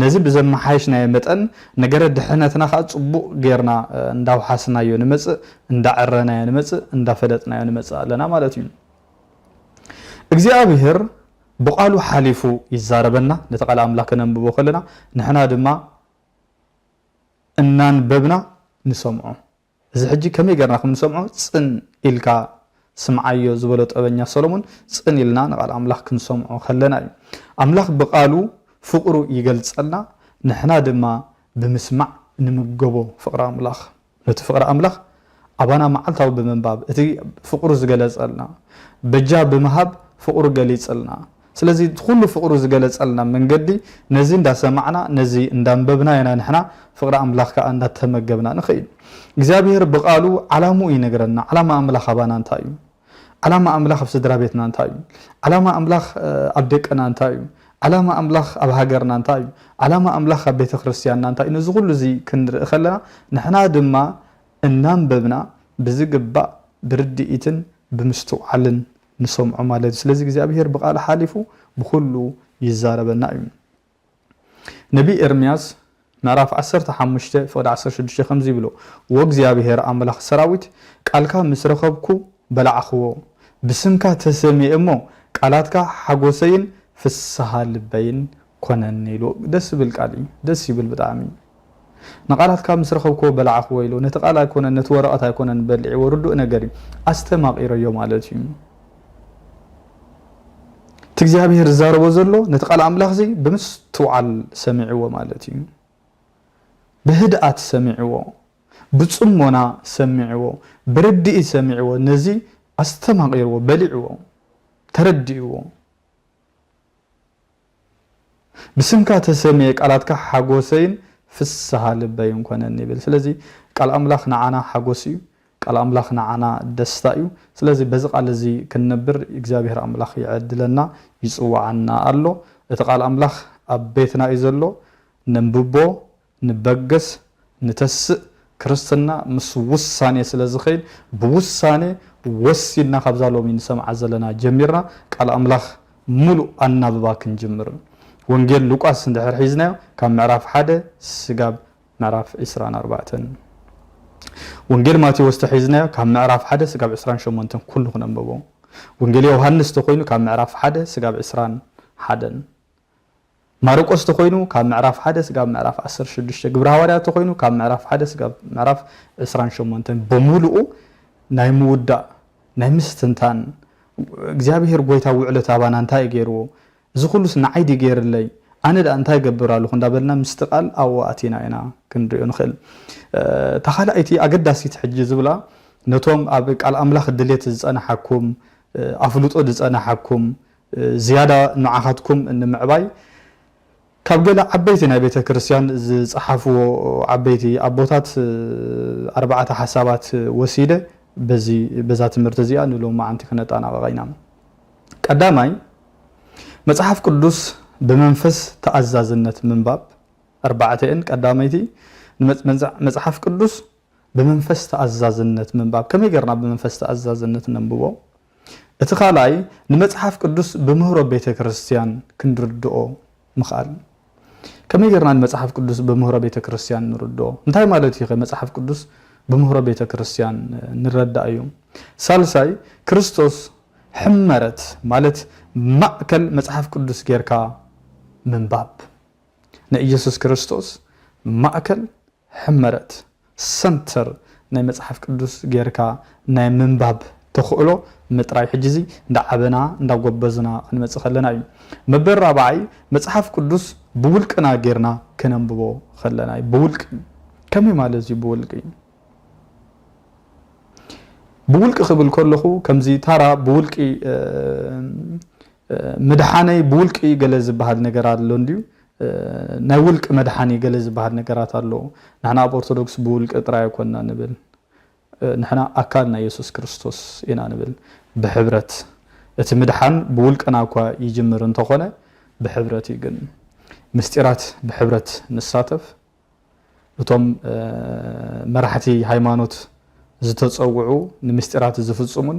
ነዚ ብዘመሓየሽናዮ መጠን ነገረ ድሕነትና ከኣ ጽቡቕ ጌርና፣ እ፣ እንዳውሓስናዮ ንመጽእ፣ እንዳዕረናዮ ንመጽእ፣ እንዳፈለጥናዮ ንመጽእ ኣለና ማለት እዩ። እግዚኣብሔር ብቃሉ ሓሊፉ ይዛረበና፣ ነቲ ቃል ኣምላኽ ከነንብቦ ከለና ንሕና ድማ እናንበብና ንሰምዖ። እዚ ሕጂ ከመይ ጌርና ከም ንሰምዖ ጽን ኢልካ ስምዓዮ ዝበሎ ጥበበኛ ሰሎሞን ጽን ኢልና ንቃል ኣምላኽ ክንሰምዖ ከለና እዩ። ኣምላኽ ብቃሉ ፍቕሩ ይገልጸልና፣ ንሕና ድማ ብምስማዕ ንምገቦ ፍቕሪ ኣምላኽ። ነቲ ፍቕሪ ኣምላኽ ኣባና መዓልታዊ ብምንባብ፣ እቲ ፍቕሩ ዝገለጸልና፣ በጃ ብምሃብ ፍቕሩ ገሊጽልና። ስለዚ እቲ ኩሉ ፍቕሩ ዝገለጸልና መንገዲ፣ ነዚ እንዳሰማዕና፣ ነዚ እንዳንበብና ኢና ንሕና ፍቕሪ ኣምላኽ ከኣ እንዳተመገብና ንኸይድ። እግዚኣብሔር ብቃሉ ዓላምኡ ይነግረና። ዓላማ ኣምላኽ ኣባና እንታይ እዩ? ዓላማ ኣምላኽ ኣብ ስድራ ቤትና እንታይ እዩ? ዓላማ ኣምላኽ፣ እ፣ ኣብ ደቅና እንታይ እዩ? ዓላማ ኣምላኽ ኣብ ሃገርና እንታይ እዩ? ዓላማ ኣምላኽ ኣብ ቤተ ክርስቲያንና እንታይ እዩ? ነዚ ኩሉ እዚ ክንርኢ ከለና፣ ንሕና ድማ እናንበብና ብዝግባእ ብርድኢትን ብምስትውዓልን ንሰምዖ ማለት እዩ። ስለዚ እግዚኣብሔር ብቃል ሓሊፉ ብኩሉ ይዛረበና እዩ። ነቢ ኤርምያስ ምዕራፍ ዓሰርተ ሓሙሽተ ፍቕዲ ዓሰርተ ሽዱሽተ ከምዚ ይብሎ፣ "ወእግዚኣብሔር ኣምላኽ ሰራዊት፣ ቃልካ ምስ ረኸብኩ በላዕኽዎ፣ ብስምካ ተሰምየ እሞ፣ ቃላትካ ሓጎሰይን ፍስሃ ልበይን ኮነኒ" ኢሉ። ደስ ዝብል ቃል እዩ። ደስ ይብል ብጣዕሚ። "ንቃላትካ ምስ ረኸብክዎ በላዕኽዎ" ኢሉ። ነቲ ቃል ኣይኮነን፣ ነቲ ወረቐት ኣይኮነን በሊዕዎ፣ ርዱእ ነገር እዩ። ኣስተማቒረዮ ማለት እዩ። እቲ እግዚኣብሔር ዝዛረቦ ዘሎ ነቲ ቃል ኣምላኽ እዚ ብምስትውዓል ሰሚዕዎ ማለት እዩ። ብህድኣት ሰሚዕዎ፣ ብጽሞና ሰሚዕዎ፣ ብርድኢት ሰሚዕዎ፣ ነዚ ኣስተማቒርዎ፣ በሊዕዎ፣ ተረዲእዎ። "ብስምካ ተሰምየ ቃላትካ ሓጎሰይን ፍስሃ ልበይን ኮነኒ" ይብል። ስለዚ ቃል ኣምላኽ ንዓና ሓጎስ እዩ። ቃል ኣምላኽ ንዓና ደስታ እዩ። ስለዚ በዚ ቃል እዚ ክንነብር እግዚኣብሔር ኣምላኽ ይዕድለና፣ ይጽውዓና ኣሎ። እቲ ቃል ኣምላኽ ኣብ ቤትና እዩ ዘሎ። ነንብቦ፣ ንበገስ፣ ንተስእ። ክርስትና ምስ ውሳኔ ስለ ዝኸይድ፣ ብውሳኔ ወሲንና ካብዛ ሎሚ ንሰምዓ ዘለና ጀሚርና ቃል ኣምላኽ ሙሉእ ኣናብባ ክንጅምር። ወንጌል ሉቃስ እንድሕር ሒዝናዮ ካብ ምዕራፍ ሓደ ስጋብ ምዕራፍ ዕስራን ኣርባዕተን። ወንጌል ማቴዎስ ተሒዝናዮ ካብ ምዕራፍ ሓደ ስጋብ ዕስራን ሸሞንተን ኩሉ ክነንብቦ። ወንጌል ዮሃንስ ተኾይኑ ካብ ምዕራፍ ሓደ ስጋብ ዕስራን ሓደን። ማርቆስ ተኾይኑ ካብ ምዕራፍ ሓደ ስጋብ ምዕራፍ ዓሰርተ ሽዱሽተ። ግብረ ሃዋርያት ተኾይኑ ካብ ምዕራፍ ሓደ ስጋብ ምዕራፍ ዕስራን ሸሞንተን። ብምሉኡ ናይ ምውዳእ፣ ናይ ምስትንታን፣ እግዚኣብሔር ጎይታ ውዕለት ኣባና እንታይ እዩ ገይርዎ? እዚ ኩሉስ ንዓይ ድዩ ገይርለይ? ኣነ ደኣ እንታይ እገብር ኣለኹ? እንዳበልና ምስቲ ቃል ኣብኡ ኣቲና ኢና ክንሪኦ ንኽእል። እ፣ እታ ካልኣይቲ ኣገዳሲት ሕጂ ዝብላ፣ ነቶም ኣብ ቃል ኣምላኽ ድሌት ዝጸንሓኩም፣ ኣፍልጦ ዝጸናሓኩም፣ ዝያዳ ንዓኻትኩም ንምዕባይ ካብ ገለ ዓበይቲ ናይ ቤተ ክርስቲያን ዝጸሓፍዎ ዓበይቲ ኣቦታት ኣርባዕተ ሓሳባት ወሲደ በዚ፣ በዛ ትምህርቲ እዚኣ ንሎማዓንቲ ክነጠናቕቓ ኢና። ቀዳማይ፣ መጽሓፍ ቅዱስ ብመንፈስ ተኣዛዝነት ምንባብ። ኣርባዕተ እየን። ቀዳመይቲ፣ ንመጽ-፣ መጽ-፣ መጽሓፍ ቅዱስ ብመንፈስ ተኣዛዝነት ምንባብ። ከመይ ጌርና ብመንፈስ ተኣዛዝነት ነንብቦ? እቲ ካልኣይ፣ ንመጽሓፍ ቅዱስ ብምህሮ ቤተ ክርስቲያን ክንርድኦ ምኽኣል። ከመይ ጌርና ንመጽሓፍ ቅዱስ ብምህሮ ቤተ ክርስቲያን ንርድኦ? እንታይ ማለት እዩ ከ መጽሓፍ ቅዱስ ብምህሮ ቤተ ክርስቲያን ንረዳእ እዩ? ሳልሳይ፣ ክርስቶስ ሕመረት ማለት ማእከል መጽሓፍ ቅዱስ ጌርካ ምንባብ። ንኢየሱስ ክርስቶስ ማእከል ሕመረት፣ ሰንተር ናይ መጽሓፍ ቅዱስ ጌርካ ናይ ምንባብ ተኽእሎ ምጥራይ። ሕጂ እዚ እንዳዓበና እንዳጎበዝና ክንመጽእ ከለና እዩ። መበል ራብዓይ፣ መጽሓፍ ቅዱስ ብውልቅና ጌርና ከነንብቦ ከለና እዩ። ብውልቂ። ከመይ ማለት እዩ ብውልቂ? ብውልቂ ክብል ከለኹ ከምዚ ታራ ብውልቂ፣ እ፣ እ፣ ምድሓነይ ብውልቂ ገለ ዝበሃል ነገር ኣሎ እንድዩ። እ፣ ናይ ውልቂ መድሓኒ ገለ ዝበሃል ነገራት ኣሎ። ንሕና ኣብ ኦርቶዶክስ ብውልቂ ጥራይ ኣይኮንና ንብል። እ፣ ንሕና ኣካል ናይ የሱስ ክርስቶስ ኢና ንብል። ብሕብረት፣ እቲ ምድሓን ብውልቅና እኳ ይጅምር እንተኾነ፣ ብሕብረት እዩ ግን። ምስጢራት ብሕብረት ንሳተፍ። እቶም፣ እ፣ መራሕቲ ሃይማኖት ዝተጸውዑ፣ ንምስጢራት ዝፍጽሙን፣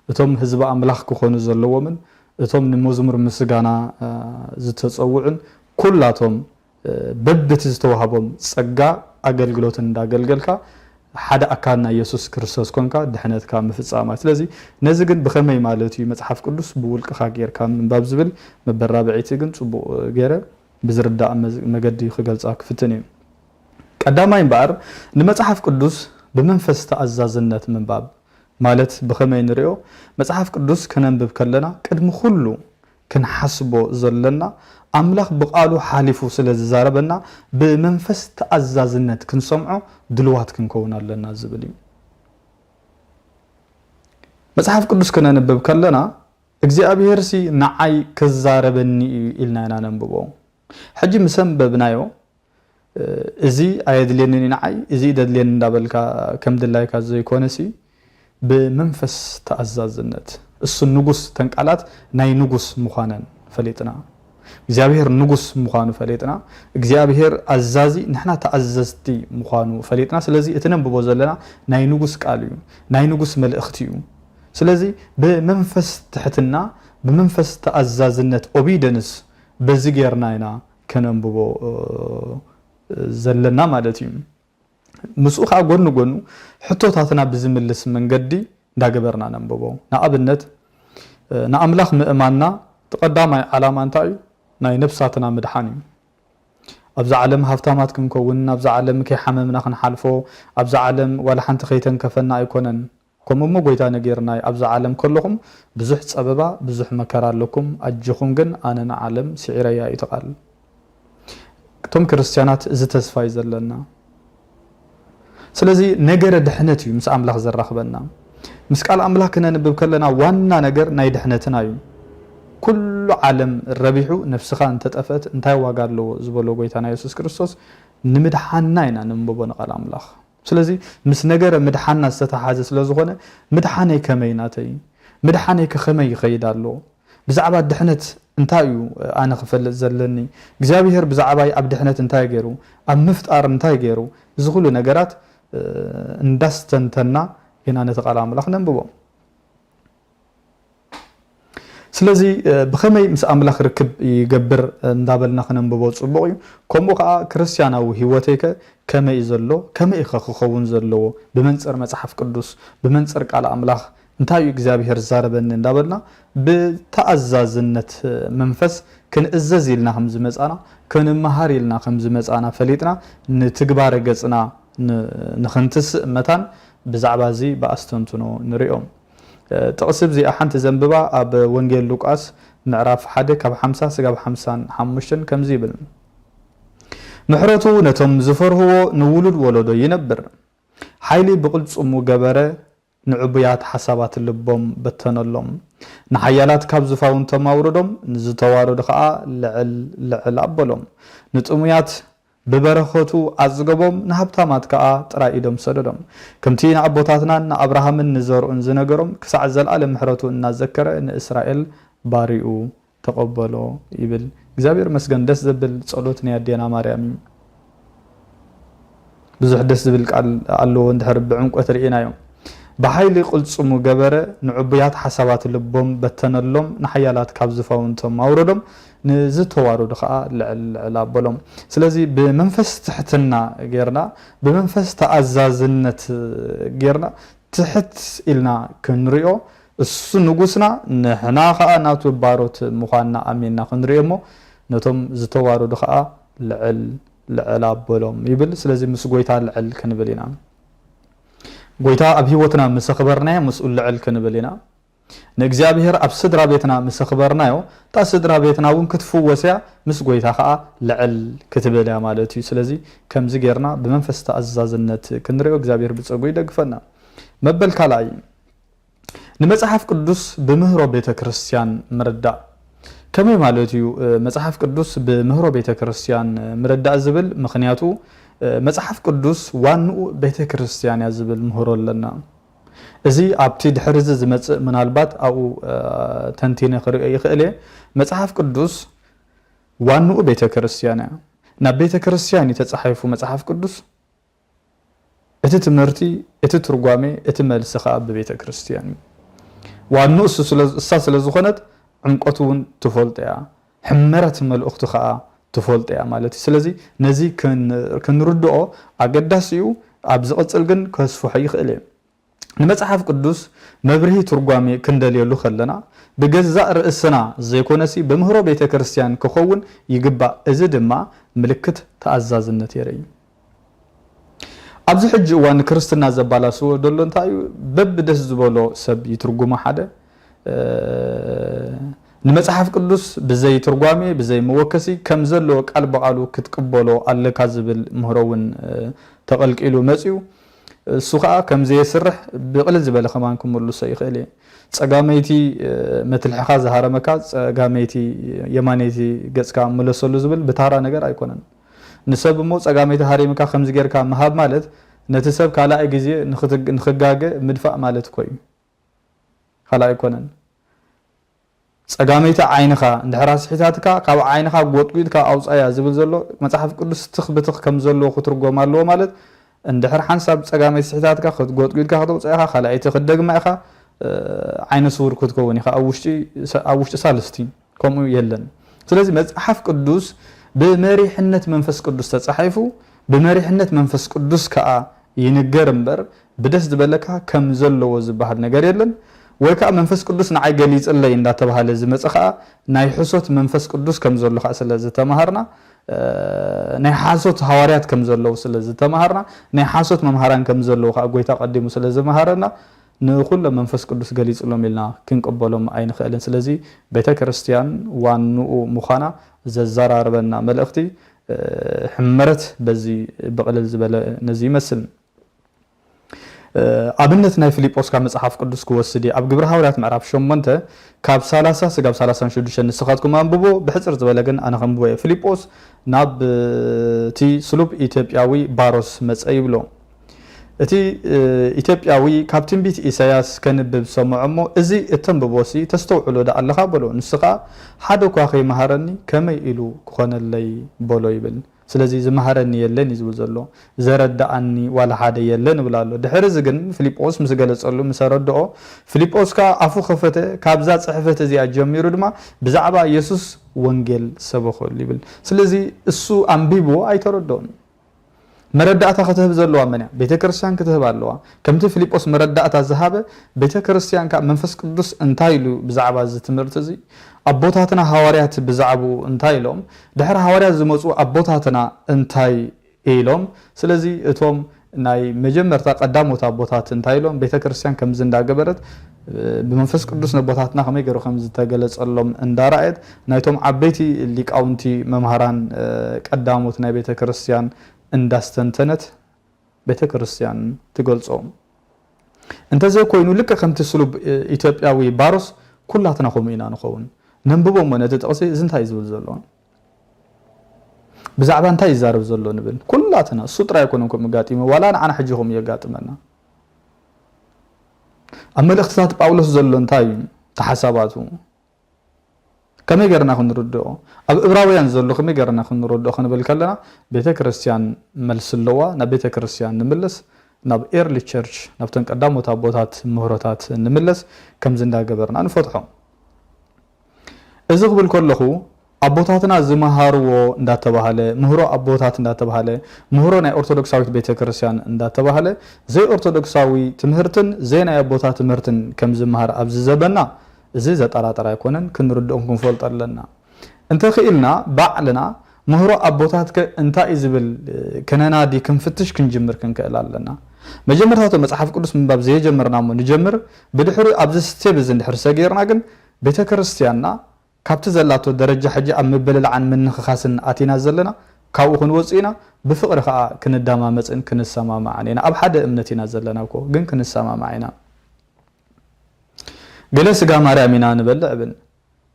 እቶም ህዝቢ ኣምላኽ ክኾኑ ዘለዎምን፣ እቶም ንመዝሙር ምስጋና፣ እ፣ ዝተጸውዑን፣ ኩላቶም፣ እ፣ በብቲ ዝተዋህቦም ጸጋ ኣገልግሎትን እንዳገልገልካ፣ ሓደ ኣካል ናይ የሱስ ክርስቶስ ኮንካ ድሕነትካ ምፍጻም ማለት። ስለዚ ነዚ ግን ብኸመይ ማለት እዩ መጽሓፍ ቅዱስ ብውልቅኻ ጌርካ ምንባብ ዝብል መበል ራብዐይቲ ግን ጽቡቕ ገይረ ብዝርዳእ መዝ-፣ መገዲ ክገልጻ ክፍትን እዩ። ቀዳማይ እምበኣር፣ ንመጽሓፍ ቅዱስ ብመንፈስ ተኣዛዝነት ምንባብ ማለት ብኸመይ ንርእዮ? መጽሓፍ ቅዱስ ከነንብብ ከለና ቅድሚ ኩሉ ክንሓስቦ ዘለና፣ ኣምላኽ ብቓሉ ሓሊፉ ስለ ዝዛረበና፣ ብመንፈስ ተኣዛዝነት ክንሰምዖ ድልዋት ክንከውን ኣለና ዝብል እዩ። መጽሓፍ ቅዱስ ክነንብብ ከለና፣ እግዚኣብሄርሲ ንዓይ ክዛረበኒ እዩ ኢልና ኢና ነንብቦ። ሕጂ ምስ ኣንበብናዮ፣ እዚ ኣየድልየንን እዩ ንዓይ፣ እዚ እዩ ደድልየኒ እንዳበልካ ከም ድላይካ ዘይኮነሲ፣ ብመንፈስ ተኣዛዝነት፣ እሱ ንጉስ፣ ተን ቃላት ናይ ንጉስ ምዃነን ፈሊጥና፣ እግዚኣብሄር ንጉስ ምዃኑ ፈሊጥና፣ እግዚኣብሄር ኣዛዚ፣ ንሕና ተኣዘዝቲ ምዃኑ ፈሊጥና። ስለዚ እቲ ነንብቦ ዘለና ናይ ንጉስ ቃል እዩ፣ ናይ ንጉስ መልእኽቲ እዩ። ስለዚ ብመንፈስ ትሕትና፣ ብመንፈስ ተኣዛዝነት፣ ኦቢደንስ፣ በዚ ጌርና ኢና ከነንብቦ፣ እ፣ ዘለና ማለት እዩ። ምስኡ ኸዓ ጎኒ ጎኑ ሕቶታትና ብዝምልስ መንገዲ እንዳገበርና ነንብቦ። ንኣብነት፣ እ፣ ንኣምላኽ ምእማንና እቲ ቀዳማይ ዓላማ እንታይ እዩ? ናይ ነብሳትና ምድሓን እዩ። ኣብዛ ዓለም ሃብታማት ክንከውን፣ ኣብዛ ዓለም ከይሓመምና ክንሓልፎ፣ ኣብዛ ዓለም ዋላ ሓንቲ ከይተንከፈና ኣይኮነን። ከምኡ እሞ ጎይታ ነጊርና እዩ፣ ኣብዛ ዓለም ከለኹም ብዙሕ ጸበባ፣ ብዙሕ መከራ ኣለኩም፣ ኣጆኹም ግን ኣነ ንዓለም ስዒረያ እዩ እቲ ቃል። እቶም ክርስትያናት እዚ ተስፋ እዩ ዘለና። ስለዚ ነገረ ድሕነት እዩ ምስ ኣምላኽ ዘራኽበና። ምስ ቃል ኣምላኽ ክነንብብ ከለና ዋና ነገር ናይ ድሕነትና እዩ። ኩሉ ዓለም ረቢሑ ነፍስኻ እንተጠፍአት እንታይ ዋጋ ኣለዎ ዝበሎ ጎይታና የሱስ ክርስቶስ ንምድሓንና ኢና ነንብቦ ንቃል ኣምላኽ። ስለዚ ምስ ነገረ ምድሓንና ዝተተሓሓዘ ስለ ዝኾነ ምድሓነይ ከመይ ናተይ? ምድሓነይ ከ ከመይ ይኸይድ ኣሎ? ብዛዕባ ድሕነት እንታይ እዩ ኣነ ክፈልጥ ዘለኒ? እግዚኣብሄር ብዛዕባይ ኣብ ድሕነት እንታይ ገይሩ? ኣብ ምፍጣር እንታይ ገይሩ? እዚ ኩሉ ነገራት፣ እ፣ እንዳስተንተና ኢና ነቲ ቃል ኣምላኽ ነንብቦ። ስለዚ፣ እ፣ ብኸመይ ምስ ኣምላኽ ርክብ ይገብር እንዳበልና ክነንብቦ ጽቡቕ እዩ። ከምኡ ከኣ ክርስትያናዊ ህይወተይከ ከመይ እዩ ዘሎ? ከመይ ከ ክኸውን ዘለዎ? ብመንጽር መጽሓፍ ቅዱስ፣ ብመንጽር ቃል ኣምላኽ እንታይ እዩ እግዚኣብሄር ዝዛረበኒ እንዳበልና ብተኣዛዝነት መንፈስ ክንእዘዝ ኢልና ከም ዝመጻና፣ ክንመሃር ኢልና ከም ዝመጻና ፈሊጥና ንትግባረ ገጽና ን-፣ ንኽንትስእ መታን ብዛዕባ እዚ ብኣስተንትኖ ንሪኦ። እ፣ ጥቕሲ እዚኣ ሓንቲ ዘንብባ ኣብ ወንጌል ሉቃስ ምዕራፍ ሓደ ካብ ሓምሳ ስጋብ ሓምሳን ሓሙሽተን ከምዚ ይብል፣ ምሕረቱ ነቶም ዝፈርህዎ ንውሉድ ወለዶ ይነብር። ሓይሊ ብቕልጽሙ ገበረ፣ ንዕቡያት ሓሳባት ልቦም በተነሎም። ንሓያላት ካብ ዝፋውንቶም ኣውረዶም፣ ንዝተዋረዱ ኸኣ ልዕል ልዕል ኣበሎም። ንጥሙያት ብበረኸቱ ኣጽገቦም፣ ንሃብታማት ከኣ ጥራይ ኢዶም ሰደዶም። ከምቲ ንኣቦታትናን ንኣብርሃምን ንዘርኡን ዝነገሮም፣ ክሳዕ ዘለኣለም ምሕረቱ እናዘከረ ንእስራኤል ባሪኡ ተቐበሎ ይብል። እግዚኣብሔር መስገን፣ ደስ ዘብል ጸሎት ናይ ኣዴና ማርያም እዩ። ብዙሕ ደስ ዝብል ቃል ኣለዎ። እንድሕር ብዕምቆት ርኢናዮ፣ ብሓይሊ ቅልጽሙ ገበረ፣ ንዕቡያት ሓሳባት ልቦም በተነሎም፣ ንሓያላት ካብ ዝፋውንቶም ኣውረዶም፣ ንዝተዋረዱ ኸኣ ልዕል ልዕል ኣበሎም። ስለዚ ብመንፈስ ትሕትና ጌርና፣ ብመንፈስ ተኣዛዝነት ጌርና፣ ትሕት ኢልና ክንሪኦ፣ እሱ ንጉስና፣ ንሕና ኸኣ ናቱ ባሮት ምዃንና ኣሚንና ክንሪኦ እሞ፣ ነቶም ዝተዋረዱ ኸኣ ልዕል ልዕል ኣበሎም ይብል። ስለዚ ምስ ጎይታ ልዕል ክንብል ኢና። ጎይታ ኣብ ህይወትና ምስ ኣኽበርናዮ፣ ምስኡ ልዕል ክንብል ኢና። ንእግዚኣብሔር ኣብ ስድራ ቤትና ምስ ኣኽበርናዮ፣ እታ ስድራ ቤትና እውን ክትፍወስ እያ፣ ምስ ጎይታ ኸኣ ልዕል ክትብል እያ ማለት እዩ። ስለዚ ከምዚ ጌርና ብመንፈስ ተኣዛዝነት ክንሪኦ እግዚኣብሔር ብጸጉ ይደግፈና። መበል ካልኣይ፣ ንመጽሓፍ ቅዱስ ብምህሮ ቤተ ክርስቲያን ምርዳእ። ከመይ ማለት እዩ፣ እ፣ መጽሓፍ ቅዱስ ብምህሮ ቤተ ክርስቲያን ምርዳእ ዝብል? ምኽንያቱ፣ እ፣ መጽሓፍ ቅዱስ ዋንኡ ቤተ ክርስቲያን እያ ዝብል ምህሮ ኣለና። እዚ ኣብቲ ድሕሪ እዚ ዝመጽእ ምናልባት ኣብኡ፣ እ፣ ተንቲነ ክርእዮ ይኽእል እየ። መጽሓፍ ቅዱስ ዋንኡ ቤተ ክርስቲያን እያ። ናብ ቤተ ክርስቲያን እዩ ተጻሒፉ መጽሓፍ ቅዱስ። እቲ ትምህርቲ፣ እቲ ትርጓሜ፣ እቲ መልሲ ኸኣ ብቤተ ክርስቲያን እዩ። ዋንኡ እሱ ስለ፣ እሳ ስለ ዝኾነት ዕምቆቱ እውን ትፈልጦ እያ። ሕመረት መልእኽቱ ኸኣ ትፈልጦ እያ ማለት እዩ። ስለዚ ነዚ ክን-፣ ክንርድኦ ኣገዳሲ እዩ። ኣብ ዝቕጽል ግን ከስፍሖ ይኽእል እየ። ንመጽሓፍ ቅዱስ መብርሂ ትርጓሜ ክንደልየሉ ከለና፣ ብገዛእ ርእስና ዘይኮነሲ ብምህሮ ቤተ ክርስቲያን ክኸውን ይግባእ። እዚ ድማ ምልክት ተኣዛዝነት የርኢ። ኣብዚ ሕጂ እዋን ክርስትና ዘባላስዎ ዘሎ እንታይ እዩ? በብደስ ዝበሎ ሰብ ይትርጉሞ ሓደ፣ እ፣ ንመጽሓፍ ቅዱስ ብዘይ ትርጓሜ፣ ብዘይ መወከሲ፣ ከም ዘለዎ ቃል ብቓሉ ክትቅበሎ ኣለካ ዝብል ምህሮ እውን፣ እ፣ ተቐልቂሉ መጺኡ። እሱ ኸኣ ከም ዘየስርሕ ብቕልል ዝበለ ከማን ክምልሶ ይኽእል እየ። ጸጋመይቲ፣ እ፣ መትልሕኻ ዝሃረመካ ጸጋመይቲ የማነይቲ ገጽካ ምለሰሉ ዝብል ብታራ ነገር ኣይኮነን። ንሰብ እሞ ጸጋመይቲ ሃሪምካ ከምዚ ጌርካ ምሃብ ማለት ነቲ ሰብ ካልኣይ ግዜ ንኽትግ-፣ ንኽጋገ ምድፋእ ማለት እኮ እዩ። ካልኣይ ኣይኮነን። ጸጋመይቲ ዓይንኻ እንድሕር ኣስሒታትካ ካብ ዓይንኻ ጎጥጒጥካ ኣውጻያ ዝብል ዘሎ መጽሓፍ ቅዱስ ትኽ ብትኽ ከም ዘለዎ ክትርጎም ኣለዎ ማለት እንድሕር ሓንሳብ ጸጋመይቲ ስሒታትካ ክትጎጥጒጥካ ከተውጻያ ኢኻ፣ ካልኣይቲ ክትደግማ ኢኻ፣ እ፣ ዓይነ ስውር ክትከውን ኢኻ። ኣብ ውሽጢ፣ ኣብ ውሽጢ ሳልስቲ ከምኡ የለን። ስለዚ መጽሓፍ ቅዱስ ብመሪሕነት መንፈስ ቅዱስ ተጻሒፉ፣ ብመሪሕነት መንፈስ ቅዱስ ከኣ ይንገር እምበር ብደስ ዝበለካ ከም ዘለዎ ዝበሃል ነገር የለን። ወይ ከኣ መንፈስ ቅዱስ ንዓይ ገሊጽለይ እንዳተባሃለ ዝመጸ ከኣ ናይ ሕሶት መንፈስ ቅዱስ ከም ዘሎ ከኣ ስለ ዝተማሃርና፣ እ፣ ናይ ሓሶት ሃዋርያት ከም ዘለዉ ስለ ዝተማሃርና፣ ናይ ሓሶት መምሃራን ከም ዘለዉ ከኣ ጎይታ ቀዲሙ ስለ ዝመሃረና፣ ንኹሎም መንፈስ ቅዱስ ገሊጽሎም ኢልና ክንቅበሎም ኣይንኽእልን። ስለዚ ቤተ ክርስቲያን ዋንኡ ምዃና ዘዘራርበና መልእኽቲ፣ እ፣ ሕመረት በዚ ብቕልል ዝበለ ነዚ ይመስል። እ፣ ኣብነት ናይ ፊልጶስ ካብ መጽሓፍ ቅዱስ ክወስድ እየ። ኣብ ግብሪ ሃዋርያት ምዕራፍ ሸሞንተ ካብ ሰላሳ ስጋብ ሰላሳን ሽዱሽተን ንስኻትኩም ኣንብቦ፣ ብሕጽር ዝበለ ግን ኣነ ከንብቦ እየ። ፊልጶስ ናብ፣ እ፣ እቲ ስሉብ ኢትዮጵያዊ ባሮስ መጸ ይብሎ። እቲ፣ እ፣ ኢትዮጵያዊ ካብ ትንቢት ኢሳያስ ከንብብ ሰምዖ እሞ፣ "እዚ እተንብቦሲ ተስተውዕሎ ደኣ ኣለኻ?" በሎ። ንሱ ኸኣ፣ "ሓደ እኳ ከይመሃረኒ ከመይ ኢሉ ክኾነለይ?" በሎ ይብል። ስለዚ ዝመሃረኒ የለን እዩ ዝብል ዘሎ። ዘረድኣኒ ዋላ ሓደ የለን ይብል ኣሎ። ድሕሪ እዚ ግን ፊልጶስ ምስ ገለጸሉ፣ ምስ ኣረድኦ፣ ፊልጶስ ከኣ ኣፉ ከፈተ፣ ካብዛ ጽሕፈት እዚኣ ጀሚሩ ድማ ብዛዕባ ኢየሱስ ወንጌል ሰበኸሉ ይብል። ስለዚ እሱ ኣንቢብዎ ኣይተረድኦን። መረዳእታ ክትህብ ዘለዋ መን እያ? ቤተ ክርስቲያን ክትህብ ኣለዋ። ከምቲ ፊልጶስ መረዳእታ ዝሃበ፣ ቤተ ክርስቲያን ከኣ መንፈስ ቅዱስ እንታይ ኢሉ ብዛዕባ እዚ ትምህርቲ እዚ? ኣቦታትና ሃዋርያት ብዛዕባኡ እንታይ ኢሎም? ድሕሪ ሃዋርያት ዝመጹ ኣቦታትና እንታይ ኢሎም? ስለዚ እቶም ናይ መጀመርታ ቀዳሞት ኣቦታት እንታይ ኢሎም? ቤተ ክርስቲያን ከምዚ እንዳገበረት፣ እ፣ ብመንፈስ ቅዱስ ነቦታትና ከመይ ገይሩ ከም ዝተገለጸሎም እንዳረኣየት፣ ናይቶም ዓበይቲ ሊቃውንቲ መምሃራን፣ እ፣ ቀዳሞት ናይ ቤተ ክርስቲያን እንዳስተንተነት ቤተ ክርስቲያን ትገልጾ። እንተዘይኮይኑ፣ ልክዕ ከምቲ ስሉብ ኢትዮጵያዊ ባሮስ፣ ኩላትና ከምኡ ኢና ንኸውን። ነንብቦ እሞ ነቲ ጥቕሲ፣ እዚ እንታይ እዩ ዝብል ዘሎ? ብዛዕባ እንታይ ይዛረብ ዘሎ ንብል። ኩላትና፣ እሱ ጥራይ ኣይኮነን ከምኡ ጋጢሙ፣ ዋላ ንዓና ሕጂ ከምኡ የጋጥመና። ኣብ መልእኽትታት ጳውሎስ ዘሎ እንታይ እዩ ተሓሳባቱ? ከመይ ገርና ክንርድኦ? ኣብ እብራውያን ዘሎ ከመይ ገርና ክንርድኦ ክንብል ከለና፣ ቤተ ክርስቲያን መልሲ ኣለዋ። ናብ ቤተ ክርስቲያን ንምለስ፣ ናብ ኤርሊ ቸርች፣ ናብተን ቀዳሞት ኣቦታት ምህሮታት ንምለስ፣ ከምዚ እንዳገበርና ንፈትሖ። እዚ ክብል ከለኹ፣ ኣቦታትና ዝመሃርዎ እንዳተባሃለ፣ ምህሮ ኣቦታት እንዳተባሃለ፣ ምህሮ ናይ ኦርቶዶክሳዊት ቤተ ክርስቲያን እንዳተባሃለ፣ ዘይ ኦርቶዶክሳዊ ትምህርትን ዘይ ናይ ኣቦታት ትምህርትን ከም ዝመሃር ኣብዚ ዘበና፣ እዚ ዘጠራጥር ኣይኮነን፣ ክንርድኦን ክንፈልጦ ኣለና። እንተኽኢልና፣ ባዕልና ምህሮ ኣቦታትከ እንታይ እዩ ዝብል ከነናዲ፣ ክንፍትሽ፣ ክንጅምር ክንክእል ኣለና። መጀመርታ እቶ መጽሓፍ ቅዱስ ምንባብ ዘየጀመርና እሞ ንጀምር፣ ብድሕሪኡ ኣብዚ ስቴብ እዚ እንድሕር ሰጊርና ግን፣ ቤተ ክርስቲያንና ካብቲ ዘላቶ ደረጃ ሕጂ ኣብ ምብልላዕን ምንኽኻስን ኣቲና ዘለና፣ ካብኡ ክንወጽእ ኢና፣ ብፍቕሪ ከኣ ክንደማመጽን ክንሰማማዕን ኢና። ኣብ ሓደ እምነት ኢና ዘለና እኮ፣ ግን ክንሰማማዕ ኢና። ገለ ስጋ ማርያም ኢና ንበልዕ እብል፣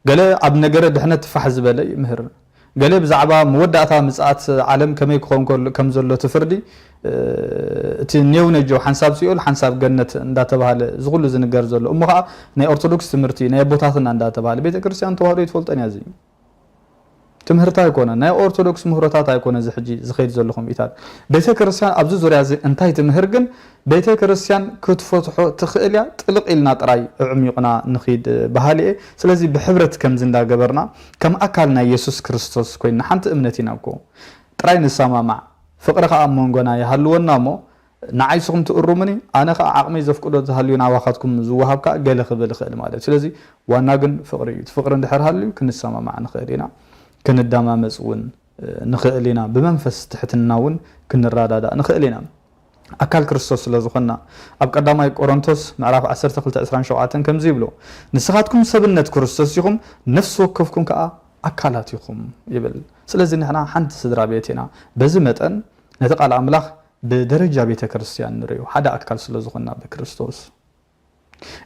ገለ ኣብ ነገረ ድሕነት ፋሕ ዝበለ ይምህር፣ ገለ ብዛዕባ መወዳእታ ምጽኣት ዓለም ከመይ ክኸውን ከሎ፣ ከም ዘሎ እቲ ፍርዲ፣ እ፣ እቲ ኔው ነጆ፣ ሓንሳብ ሲኦል ሓንሳብ ገነት እንዳተባሃለ እዚ ኩሉ ዝንገር ዘሎ፣ እሞ ኸዓ ናይ ኦርቶዶክስ ትምህርቲ ናይ ኣቦታትና እንዳተባሃለ፣ ቤተ ክርስቲያን ተዋህዶ ይትፈልጠን እያ። እዚ ትምህርቲ ኣይኮነን፣ ናይ ኦርቶዶክስ ምህሮታት ኣይኮነ እዚ ሕጂ ዝኸይድ ዘሎ ከምኢታት። ቤተ ክርስቲያን ኣብዚ ዙርያ እዚ እንታይ ትምህር ግን፣ ቤተ ክርስቲያን ክትፈትሖ ትኽእል እያ። ጥልቕ ኢልና ጥራይ ኣዕሚቑና ንኺድ በሃሊ እየ። ስለዚ ብሕብረት ከምዚ እንዳገበርና፣ ከም ኣካል ናይ የሱስ ክርስቶስ ኮይንና፣ ሓንቲ እምነት ኢና እኮ፣ ጥራይ ንሰማማዕ፣ ፍቕሪ ኸኣ ኣብ መንጎና ይሃልወና እሞ፣ ንዓይ ንስኹም ትእሩሙኒ፣ ኣነ ኸኣ ዓቕመይ ዘፍቅዶ እንተሃልዩ ናባኻትኩም ዝወሃብ ከኣ ገለ ክብል እኽእል ማለት እዩ። ስለዚ ዋና ግን ፍቕሪ እዩ። እቲ ፍቕሪ እንድሕር ሃልዩ ክንሰማማዕ ንኽእል ኢና፣ ክንደማመጽ እውን፣ እ፣ ንኽእል ኢና። ብመንፈስ ትሕትና እውን ክንረዳዳእ ንኽእል ኢና። ኣካል ክርስቶስ ስለ ዝኾንና፣ ኣብ ቀዳማይ ቆሮንቶስ ምዕራፍ ዓሰርተ ክልተ ዕስራን ሸውዓተን ከምዚ ይብሎ፣ "ንስኻትኩም ሰብነት ክርስቶስ ኢኹም፣ ነፍሲ ወከፍኩም ከኣ ኣካላት ኢኹም" ይብል። ስለዚ ንሕና ሓንቲ ስድራ ቤት ኢና። በዚ መጠን ነቲ ቃል ኣምላኽ ብደረጃ ቤተ ክርስቲያን ንርእዮ፣ ሓደ ኣካል ስለ ዝኾንና ብክርስቶስ።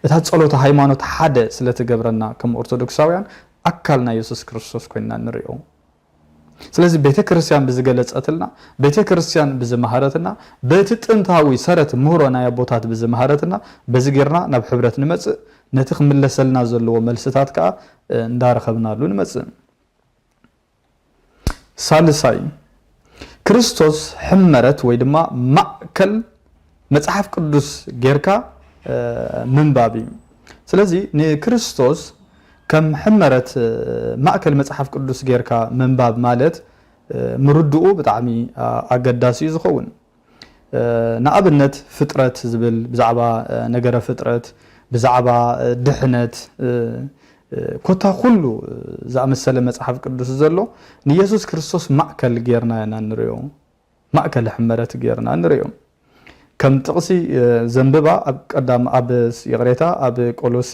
እታ ጸሎተ ሃይማኖት ሓደ ስለ ትገብረና፣ ከም ኦርቶዶክሳውያን ኣካል ናይ የሱስ ክርስቶስ ኮይንና ንርእዮ። ስለዚ ቤተ ክርስቲያን ብዝገለጸትልና፣ ቤተ ክርስቲያን ብዝመሃረትና፣ በቲ ጥንታዊ ሰረት ምህሮ ናይ ኣቦታት ብዝመሃረትና፣ በዚ ጌርና ናብ ሕብረት ንመጽእ፣ ነቲ ክምለሰልና ዘለዎ መልስታት ከኣ፣ እ፣ እንዳረኸብናሉ ንመጽእ። ሳልሳይ፣ ክርስቶስ ሕመረት ወይ ድማ ማእከል መጽሓፍ ቅዱስ ጌርካ፣ እ፣ ምንባብ እዩ። ስለዚ ንክርስቶስ ከም ሕመረት፣ እ፣ ማእከል መጽሓፍ ቅዱስ ጌርካ ምንባብ ማለት፣ እ፣ ምርድኡ ብጣዕሚ፣ ኣ-፣ ኣገዳሲ እዩ ዝኸውን። እ፣ ንኣብነት ፍጥረት ዝብል ብዛዕባ፣ እ፣ ነገረ ፍጥረት፣ ብዛዕባ፣ እ፣ ድሕነት፣ እ፣ እ፣ ኮታ ኩሉ፣ እ፣ ዝኣመሰለ መጽሓፍ ቅዱስ ዘሎ ንየሱስ ክርስቶስ ማእከል ጌርና ኢና ንርእዮ። ማእከል ሕመረት ጌርና ንርእዮ። ከም ጥቕሲ፣ እ፣ ዘንብባ ኣብ ቀዳም-፣ ኣብ፣ ይቕሬታ፣ ኣብ ቆሎሴ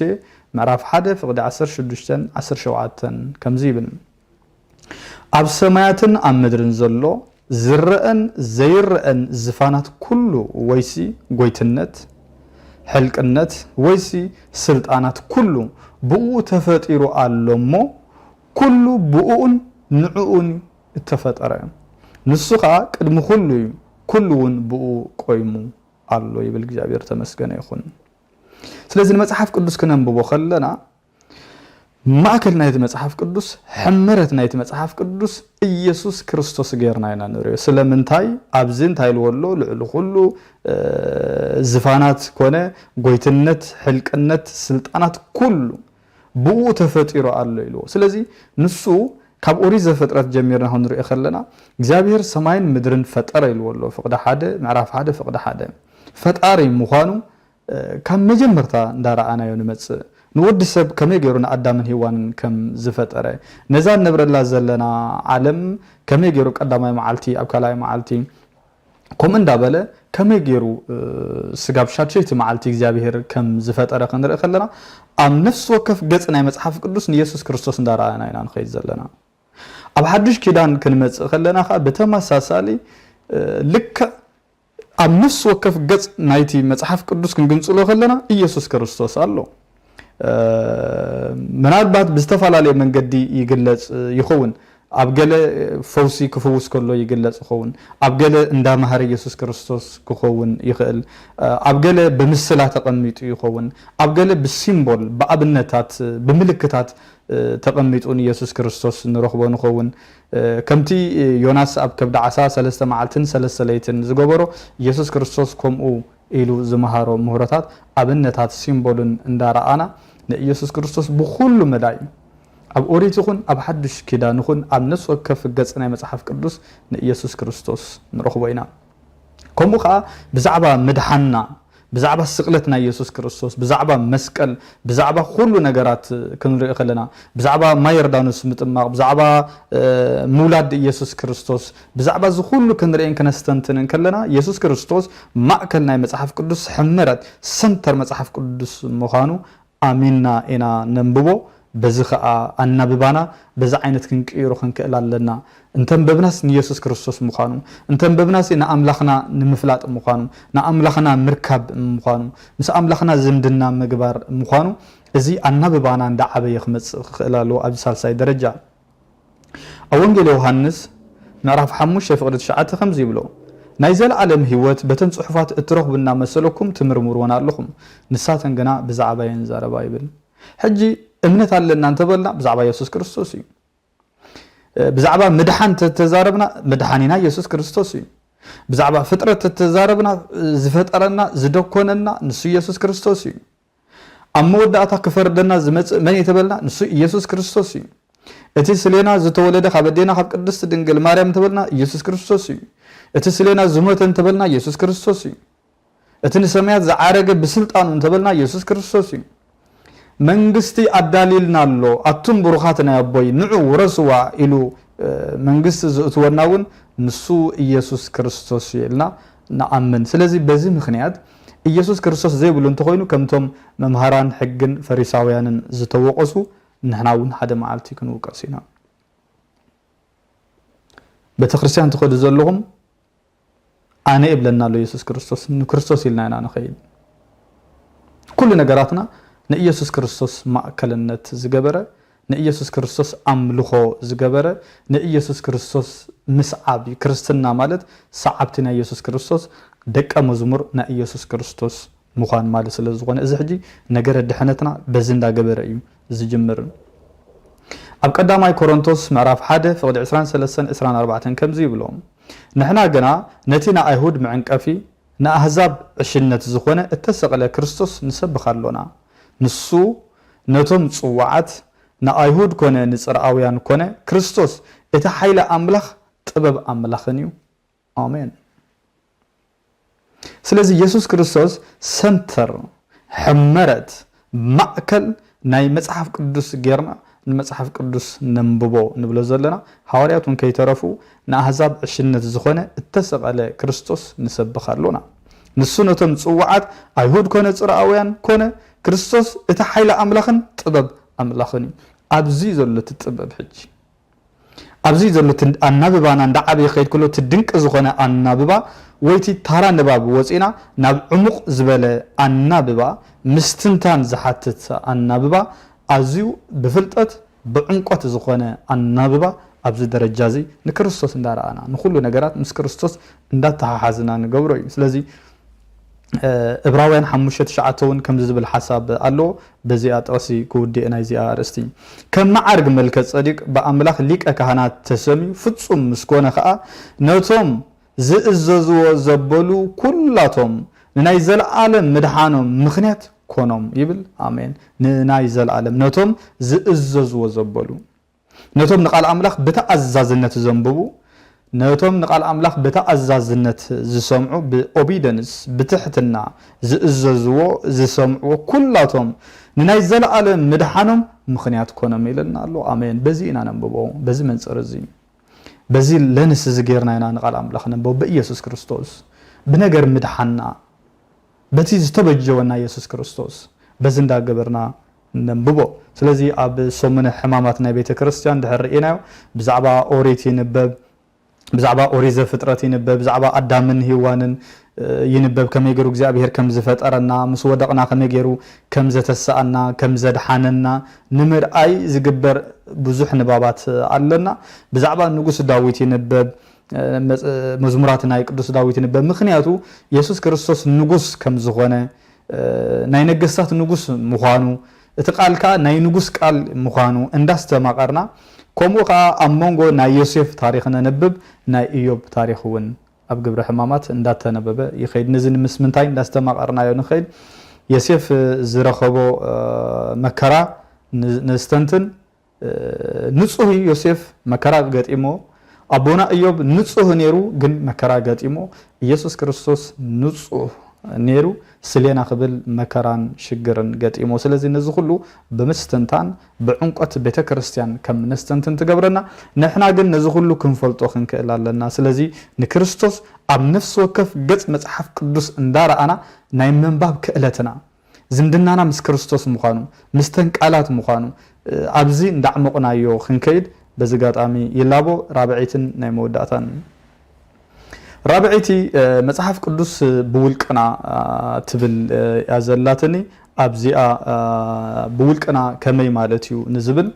ምዕራፍ ሓደ ፍቕዲ ዓሰርተ ሽዱሽተን ዓሰርተ ሸውዓተን ከምዚ ይብል። ኣብ ሰማያትን ኣብ ምድርን ዘሎ ዝረአን ዘይረአን ዝፋናት ኩሉ፣ ወይሲ ጎይትነት፣ ሕልቅነት፣ ወይሲ ስልጣናት ኩሉ ብእኡ ተፈጢሩ ኣሎ እሞ፣ ኩሉ ብእኡን ንዕኡን እተፈጠረ። ንሱ ኸኣ ቅድሚ ኩሉ እዩ፣ ኩሉ እውን ብእኡ ቆይሙ ኣሎ ይብል። እግዚኣብሔር ተመስገነ ይኹን። ስለዚ ንመጽሓፍ ቅዱስ ክነንብቦ ከለና፣ ማእከል ናይቲ መጽሓፍ ቅዱስ፣ ሕመረት ናይቲ መጽሓፍ ቅዱስ ኢየሱስ ክርስቶስ ጌርና ኢና ንርእዮ። ስለምንታይ? ኣብዚ እንታይ ኢልዎ ኣሎ? ልዕሊ ኩሉ፣ እ፣ ዝፋናት ኮነ፣ ጎይትነት፣ ሕልቅነት፣ ስልጣናት ኩሉ ብእኡ ተፈጢሩ ኣሎ ኢልዎ። ስለዚ ንሱ ካብ ኦሪት ዘፍጥረት ጀሚርና ክንሪኦ ከለና፣ እግዚኣብሔር ሰማይን ምድርን ፈጠረ ኢልዎ ኣሎ። ፍቕዲ ሓደ፣ ምዕራፍ ሓደ፣ ፍቕዲ ሓደ። ፈጣሪ ምዃኑ፣ እ፣ ካብ መጀመርታ እንዳረኣናዮ ንመጽእ። ንወዲ ሰብ ከመይ ገይሩ ንኣዳምን ሄዋንን ከም ዝፈጠረ፣ ነዛ ንነብረላ ዘለና ዓለም ከመይ ገይሩ ቀዳማይ መዓልቲ፣ ኣብ ካልኣይ መዓልቲ፣ ከምኡ እንዳበለ ከመይ ገይሩ፣ እ፣ ስጋ ብሻድሸይቲ መዓልቲ እግዚኣብሔር ከም ዝፈጠረ ክንርኢ ከለና፣ ኣብ ነፍሲ ወከፍ ገጽ ናይ መጽሓፍ ቅዱስ ንየሱስ ክርስቶስ እንዳረኣና ኢና ንኸይድ ዘለና። ኣብ ሓድሽ ኪዳን ክንመጽእ ከለና ከኣ ብተመሳሳሊ፣ እ፣ ልክዕ ኣብ ነፍሲ ወከፍ ገጽ ናይቲ መጽሓፍ ቅዱስ ክንግንጽሎ ከለና ኢየሱስ ክርስቶስ ኣሎ። ምናልባት ብዝተፈላለየ መንገዲ ይግለጽ ይኸውን። ኣብ ገለ ፈውሲ ክፍውስ ከሎ ይግለጽ ይኸውን። ኣብ ገለ እንዳመሃረ ኢየሱስ ክርስቶስ ክኸውን ይኽእል። ኣብ ገለ ብምስላ ተቐሚጡ ይኸውን። ኣብ ገለ ብሲምቦል፣ ብኣብነታት፣ ብምልክታት ተቐሚጡ ንኢየሱስ ክርስቶስ ንረኽቦ ንኸውን። ከምቲ ዮናስ ኣብ ከብዲ ዓሳ ሰለስተ መዓልትን ሰለስተ ለይትን ዝገበሮ፣ ኢየሱስ ክርስቶስ ከምኡ ኢሉ ዝመሃሮ ምህሮታት፣ ኣብነታት፣ ሲምቦልን እንዳረኣና ንኢየሱስ ክርስቶስ ብኹሉ መዳይ ኣብ ኦሪት ይኹን ኣብ ሓድሽ ኪዳን ይኹን ኣብ ነፍሲ ወከፍ ገጽ ናይ መጽሓፍ ቅዱስ ንኢየሱስ ክርስቶስ ንረኽቦ ኢና። ከምኡ ኸዓ ብዛዕባ ምድሓንና፣ ብዛዕባ ስቕለት ናይ ኢየሱስ ክርስቶስ፣ ብዛዕባ መስቀል፣ ብዛዕባ ኩሉ ነገራት ክንርኢ ከለና፣ ብዛዕባ ማይ ዮርዳኖስ ምጥማቕ፣ ብዛዕባ ምውላድ ኢየሱስ ክርስቶስ፣ ብዛዕባ እዚ ኩሉ ክንርእን ክነስተንትንን ከለና፣ ኢየሱስ ክርስቶስ ማእከል ናይ መጽሓፍ ቅዱስ ሕመረት፣ ሰንተር መጽሓፍ ቅዱስ ምዃኑ ኣሚንና ኢና ነንብቦ። በዚ ኸኣ ኣናብባና በዚ ዓይነት ክንቅይሮ ክንክእል ኣለና። እንተንበብናስ ንኢየሱስ ክርስቶስ ምዃኑ፣ እንተንበብናስ ንኣምላኽና ንምፍላጥ ምዃኑ፣ ንኣምላኽና ምርካብ ምዃኑ፣ ምስ ኣምላኽና ዝምድና ምግባር ምዃኑ፣ እዚ ኣናብባና እንዳዓበየ ክመጽእ ክኽእል ኣለዎ። ኣብዚ ሳልሳይ ደረጃ ኣብ ወንጌል ዮሃንስ ምዕራፍ ሓሙሽተ ፍቕዲ ትሽዓተ ከምዚ ይብሎ፣ ናይ ዘለኣለም ህይወት በተን ጽሑፋት እትረኽቡ እናመሰለኩም ትምርምርወን ኣለኹም፣ ንሳተን ግና ብዛዕባ እየን ዝዛረባ ይብል። ሕጂ እምነት ኣለና እንተበልና ብዛዕባ የሱስ ክርስቶስ እዩ። ብዛዕባ ምድሓን ተተዛረብና ምድሓኒና የሱስ ክርስቶስ እዩ። ብዛዕባ ፍጥረት ተተዛረብና ዝፈጠረና ዝደኮነና ንሱ የሱስ ክርስቶስ እዩ። ኣብ መወዳእታ ክፈርደና ዝመጽእ መን እዩ ተበልና ንሱ ኢየሱስ ክርስቶስ እዩ። እቲ ስሌና ዝተወለደ ካብ ኣዴና ካብ ቅድስቲ ድንግል ማርያም እንተበልና ኢየሱስ ክርስቶስ እዩ። እቲ ስሌና ዝሞተ እንተበልና ኢየሱስ ክርስቶስ እዩ። እቲ ንሰማያት ዝዓረገ ብስልጣኑ እንተበልና ኢየሱስ ክርስቶስ እዩ። መንግስቲ ኣዳልዩልና ኣሎ፣ ኣቱም ብሩኻት ናይ ኣቦይ ንዑ ውረስዋ ኢሉ መንግስቲ ዘእትወና እውን ንሱ ኢየሱስ ክርስቶስ እዩ ኢልና ንኣምን። ስለዚ በዚ ምኽንያት ኢየሱስ ክርስቶስ ዘይብሉ እንተኾይኑ ከምቶም መምሃራን ሕግን ፈሪሳውያንን ዝተወቀሱ ንሕና እውን ሓደ መዓልቲ ክንውቀስ ኢና። ቤተ ክርስቲያን ትኸዱ ዘለኹም ኣነ እብለና ኣሎ ኢየሱስ ክርስቶስ። ንክርስቶስ ኢልና ኢና ንኸይድ። ኩሉ ነገራትና ንኢየሱስ ክርስቶስ ማእከልነት ዝገበረ፣ ንኢየሱስ ክርስቶስ ኣምልኾ ዝገበረ፣ ንኢየሱስ ክርስቶስ ምስዓብ እዩ። ክርስትና ማለት ሰዓብቲ ናይ ኢየሱስ ክርስቶስ፣ ደቀ መዝሙር ናይ ኢየሱስ ክርስቶስ ምዃን ማለት ስለ ዝኾነ፣ እዚ ሕጂ ነገረ ድሕነትና በዚ እንዳገበረ እዩ ዝጅምር። ኣብ ቀዳማይ ኮሮንቶስ ምዕራፍ ሓደ ፍቕዲ ዕስራን ሰለስተን ዕስራን ኣርባዕተን ከምዚ ይብሎ፣ ንሕና ግና ነቲ ንኣይሁድ መዕንቀፊ፣ ንኣህዛብ ዕሽነት ዝኾነ እተሰቕለ ክርስቶስ ንሰብኽ ኣሎና። ንሱ ነቶም ጽዋዓት፣ ንኣይሁድ ኮነ ንጽርኣውያን ኮነ፣ ክርስቶስ እቲ ሓይሊ ኣምላኽ ጥበብ ኣምላኽን እዩ። ኣሜን። ስለዚ የሱስ ክርስቶስ ሰንተር፣ ሕመረት፣ ማእከል ናይ መጽሓፍ ቅዱስ ጌርና ንመጽሓፍ ቅዱስ ነንብቦ ንብሎ ዘለና፣ ሃዋርያት እውን ከይተረፉ ንኣህዛብ ዕሽነት ዝኾነ እተሰቐለ ክርስቶስ ንሰብኽ ኣሎና። ንሱ ነቶም ጽዋዓት ኣይሁድ ኮነ ጽርኣውያን ኮነ፣ ክርስቶስ እቲ ሓይሊ ኣምላኽን ጥበብ ኣምላኽን እዩ። ኣብዚ ዘሎ እቲ ጥበብ ሕጂ። ኣብዚ ዘሎ እቲ ኣናብባና እንዳዓበየ ክኸይድ ከሎ፣ እቲ ድንቂ ዝኾነ ኣናብባ ወይ እቲ ታራ ንባብ ወፂና ናብ ዕሙቕ ዝበለ ኣናብባ ምስትንታን ዝሓትት ኣናብባ ኣዝዩ ብፍልጠት ብዕምቆት ዝኾነ ኣናብባ ኣብዚ ደረጃ እዚ ንክርስቶስ እንዳረኣና ንኹሉ ነገራት ምስ ክርስቶስ እንዳተሓሓዝና ንገብሮ እዩ። ስለዚ እብራውያን ሓሙሽተ ትሽዓተ እውን ከምዚ ዝብል ሓሳብ ኣለዎ። በዚኣ ጥቕሲ ክውድእ ናይዚኣ ኣርእስቲ። ከም መዓርግ መልከ ጸዲቅ ብኣምላኽ ሊቀ ካህናት ተሰምዩ ፍጹም ምስ ኮነ ኸኣ ነቶም ዝእዘዝዎ ዘበሉ ኩላቶም ንናይ ዘለኣለም ምድሓኖም ምኽንያት ኮኖም ይብል። ኣሜን። ንናይ ዘለኣለም ነቶም ዝእዘዝዎ ዘበሉ ነቶም ንቃል ኣምላኽ ብተኣዛዝነት ዘንብቡ፣ ነቶም ንቃል ኣምላኽ ብተኣዛዝነት ዝሰምዑ፣ ብኦቢደንስ፣ ብትሕትና ዝእዘዝዎ፣ ዝሰምዕዎ ኩላቶም ንናይ ዘለኣለም ምድሓኖም ምኽንያት ኮኖም ኢለና ኣሎ። ኣሜን። በዚ ኢና ነንብቦ፣ በዚ መንጽር እዚ። በዚ ለንስ እዚ ጌርና ኢና ንቃል ኣምላኽ ነንብቦ፣ ብኢየሱስ ክርስቶስ። ብነገር ምድሓንና፣ በቲ ዝተበጀወና የሱስ ክርስቶስ በዚ እንዳገበርና ነንብቦ። ስለዚ ኣብ ሰሙነ ሕማማት ናይ ቤተ ክርስቲያን ድሕር ርኢናዮ፣ ብዛዕባ ኦሪት ይንበብ፣ ብዛዕባ ኦሪት ዘፍጥረት ይንበብ፣ ብዛዕባ ኣዳምን ሂዋንን ይንበብ፣ ከመይ ገይሩ እግዚኣብሔር ከም ዝፈጠረና፣ ምስ ወደቕና ከመይ ገይሩ ከም ዘተስኣና፣ ከም ዘድሓነና ንምርኣይ ዝግበር ብዙሕ ንባባት ኣለና። ብዛዕባ ንጉስ ዳዊት ይንበብ፣ መዝሙራት ናይ ቅዱስ ዳዊት ይንበብ። ምኽንያቱ የሱስ ክርስቶስ ንጉስ ከም ዝኾነ፣ ናይ ነገስታት ንጉስ ምዃኑ፣ እቲ ቃል ከኣ ናይ ንጉስ ቃል ምዃኑ እንዳስተማቐርና፣ ከምኡ ከኣ ኣብ መንጎ ናይ ዮሴፍ ታሪኽ ነንብብ፣ ናይ ኢዮብ ታሪኽ እውን ኣብ ግብረ ሕማማት እንዳተነበበ ይኸይድ። ነዚ ንምስ ምንታይ እንዳስተማቐርናዮ ንኸይድ? ዮሴፍ ዝረኸቦ መከራ ነስተንትን። ንጹህ እዩ ዮሴፍ፣ መከራ ገጢሞ። ኣቦና እዮብ ንጹህ ነይሩ፣ ግን መከራ ገጢሞ። ኢየሱስ ክርስቶስ ንጹህ ነይሩ፣ ስሌና ክብል መከራን ሽግርን ገጢሞ። ስለዚ ነዚ ኩሉ ብምስትንታን ብዕምቆት ቤተ ክርስቲያን ከም ነስተንትን ትገብረና። ንሕና ግን ነዚ ኩሉ ክንፈልጦ ክንክእል ኣለና። ስለዚ ንክርስቶስ ኣብ ነፍሲ ወከፍ ገጽ መጽሓፍ ቅዱስ እንዳረኣና ናይ ምንባብ ክእለትና፣ ዝምድናና ምስ ክርስቶስ ምዃኑ፣ ምስተን ቃላት ምዃኑ፣ ኣብዚ እንዳዕመቑናዮ ክንከይድ በዚ ጋጣሚ ይላቦ። ራብዐይትን ናይ መወዳእታን። ራብዐይቲ መጽሓፍ ቅዱስ ብውልቅና ትብል እያ ዘላትኒ። ኣብዚኣ ብውልቅና ከመይ ማለት እዩ ንዝብል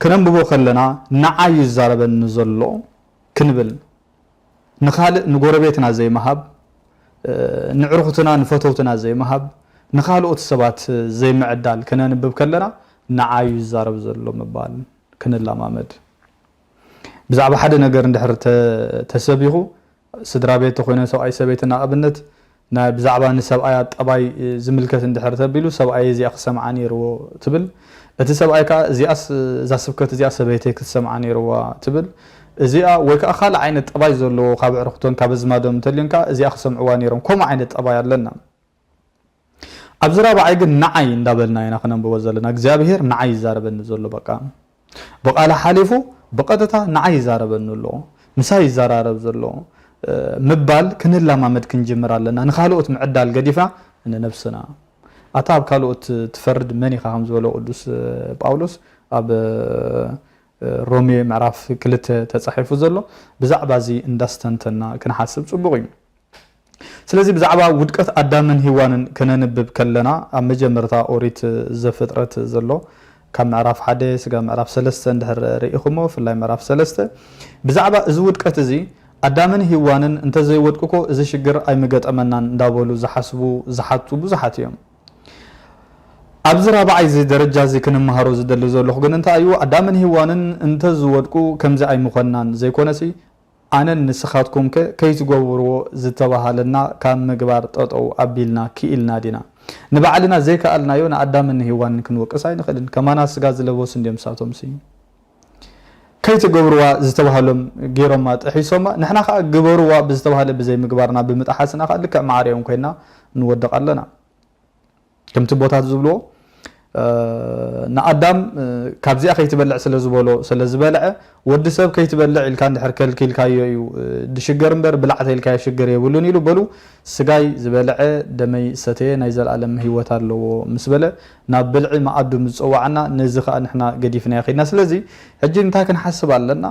ክነንብቦ ከለና፣ ንዓይ ይዛረበኒ ዘሎ ክንብል፣ ንኻልእ ንጎረቤትና ዘይምሃብ፣ ንዕሩኽትና ንፈተውትና ዘይምሃብ፣ ንኻልኦት ሰባት ዘይምዕዳል ክነንብብ ከለና፣ ንዓይ ይዛረብ ዘሎ ምባል ክንለማመድ። ብዛዕባ ሓደ ነገር እንድሕር ተ-፣ ተሰቢኹ፣ ስድራ ቤት ተኾይነ ሰብኣይ ሰበይቲ ንኣብነት፣ ናይ ብዛዕባ ንሰብኣያ ጠባይ ዝምልከት እንድሕር ተቢሉ፣ ሰብኣየ እዚኣ ክሰምዓ ነይርዎ ትብል። እቲ ሰብኣይ ከኣ እዚኣስ፣ እዛ ስብከት እዚኣ ሰበይተይ ክትሰምዓ ነይርዋ ትብል። እዚኣ ወይ ከኣ ካልእ ዓይነት ጠባይ ዘለዎ ካብ ኣዕሩኽቶን ካብ ኣዝማዶም እንተልዩን ከኣ እዚኣ ክሰምዕዋ ነይሮም። ከምኡ ዓይነት ጠባይ ኣለና። ኣብዚ ራብዓይ ግን ንዓይ እንዳበልና ኢና ክነንብቦ ዘለና። እግዚኣብሄር ንዓይ ይዛረበኒ ዘሎ በቃ። ብቓላ ሓሊፉ ብቐጥታ ንዓይ ይዛረበኒ ኣሎ፣ ምሳይ ይዘራረብ ዘሎ፣ እ፣ ምባል ክንለማመድ ክንጅምር ኣለና። ንኻልኦት ምዕዳል ገዲፍና ንነብስና። ኣታ ኣብ ካልኦት ትፈርድ መን ኢኻ ከም ዝበሎ ቅዱስ፣ እ፣ ጳውሎስ ኣብ፣ እ፣ ሮሜ ምዕራፍ ክልተ ተጻሒፉ ዘሎ ብዛዕባ እዚ እንዳስተንተና ክንሓስብ ጽቡቕ እዩ። ስለዚ ብዛዕባ ውድቀት ኣዳምን ሄዋንን ከነንብብ ከለና፣ ኣብ መጀመርታ ኦሪት ዘፍጥረት ዘሎ ካብ ምዕራፍ ሓደ ስጋብ ምዕራፍ ሰለስተ እንድሕር ርኢኹሞ፣ ብፍላይ ምዕራፍ ሰለስተ፣ ብዛዕባ እዚ ውድቀት እዚ ኣዳምን ሄዋንን እንተዘይወድቁ እኮ እዚ ሽግር ኣይምገጠመናን እንዳበሉ ዝሓስቡ፣ ዝሓቱ ብዙሓት እዮም። ኣብዚ ራብዓይ እዚ ደረጃ እዚ ክንመሃሮ ዝደሊ ዘለኹ ግን እንታይ እዩ? ኣዳምን ሄዋንን እንተዝወድቁ ከምዚ ኣይምኾንናን፣ ዘይኮነሲ ኣነን ንስኻትኩምከ ከይትገብርዎ ዝተባህለና ካብ ምግባር ጠጠው ኣቢልና ክኢልና ዲና? ንባዕልና ዘይከኣልናዮ ንኣዳምን ንሄዋንን ክንወቅስ ኣይንኽእልን። ከማና ስጋ ዝለበሱ እንድዮም ንሳቶምሲ። ከይትገብርዋ ዝተባህሎም ገይሮማ ጥሒሶማ፣ ንሕና ከኣ ግበርዋ ብዝተባህለ ብዘይምግባርና ብምጥሓስና ከኣ ልክዕ ማዕሪኦም ኮይና ንወድቕ ኣለና። ከምቲ ኣቦታት ዝብልዎ፣ እ፣ ንኣዳም፣ እ፣ ካብዚኣ ከይትበልዕ ስለ ዝበሎ፣ ስለ ዝበልዐ፣ ወዲ ሰብ ከይትበልዕ ኢልካ እንድሕር ከልኪልካዮ እዩ፣ እ፣ ድሽገር እምበር ብላዕ ተይልካዮ ሽግር የብሉን ኢሉ። በሉ፣ ስጋይ ዝበልዐ ደመይ ሰተየ ናይ ዘለኣለም ህይወት ኣለዎ ምስ በለ፣ ናብ ብልዒ መኣዱ ምስ ጸዋዓና፣ ነዚ ኸኣ ንሕና ገዲፍናዮ ኸይድና። ስለዚ፣ ሕጂ እንታይ ክንሓስብ ኣለና?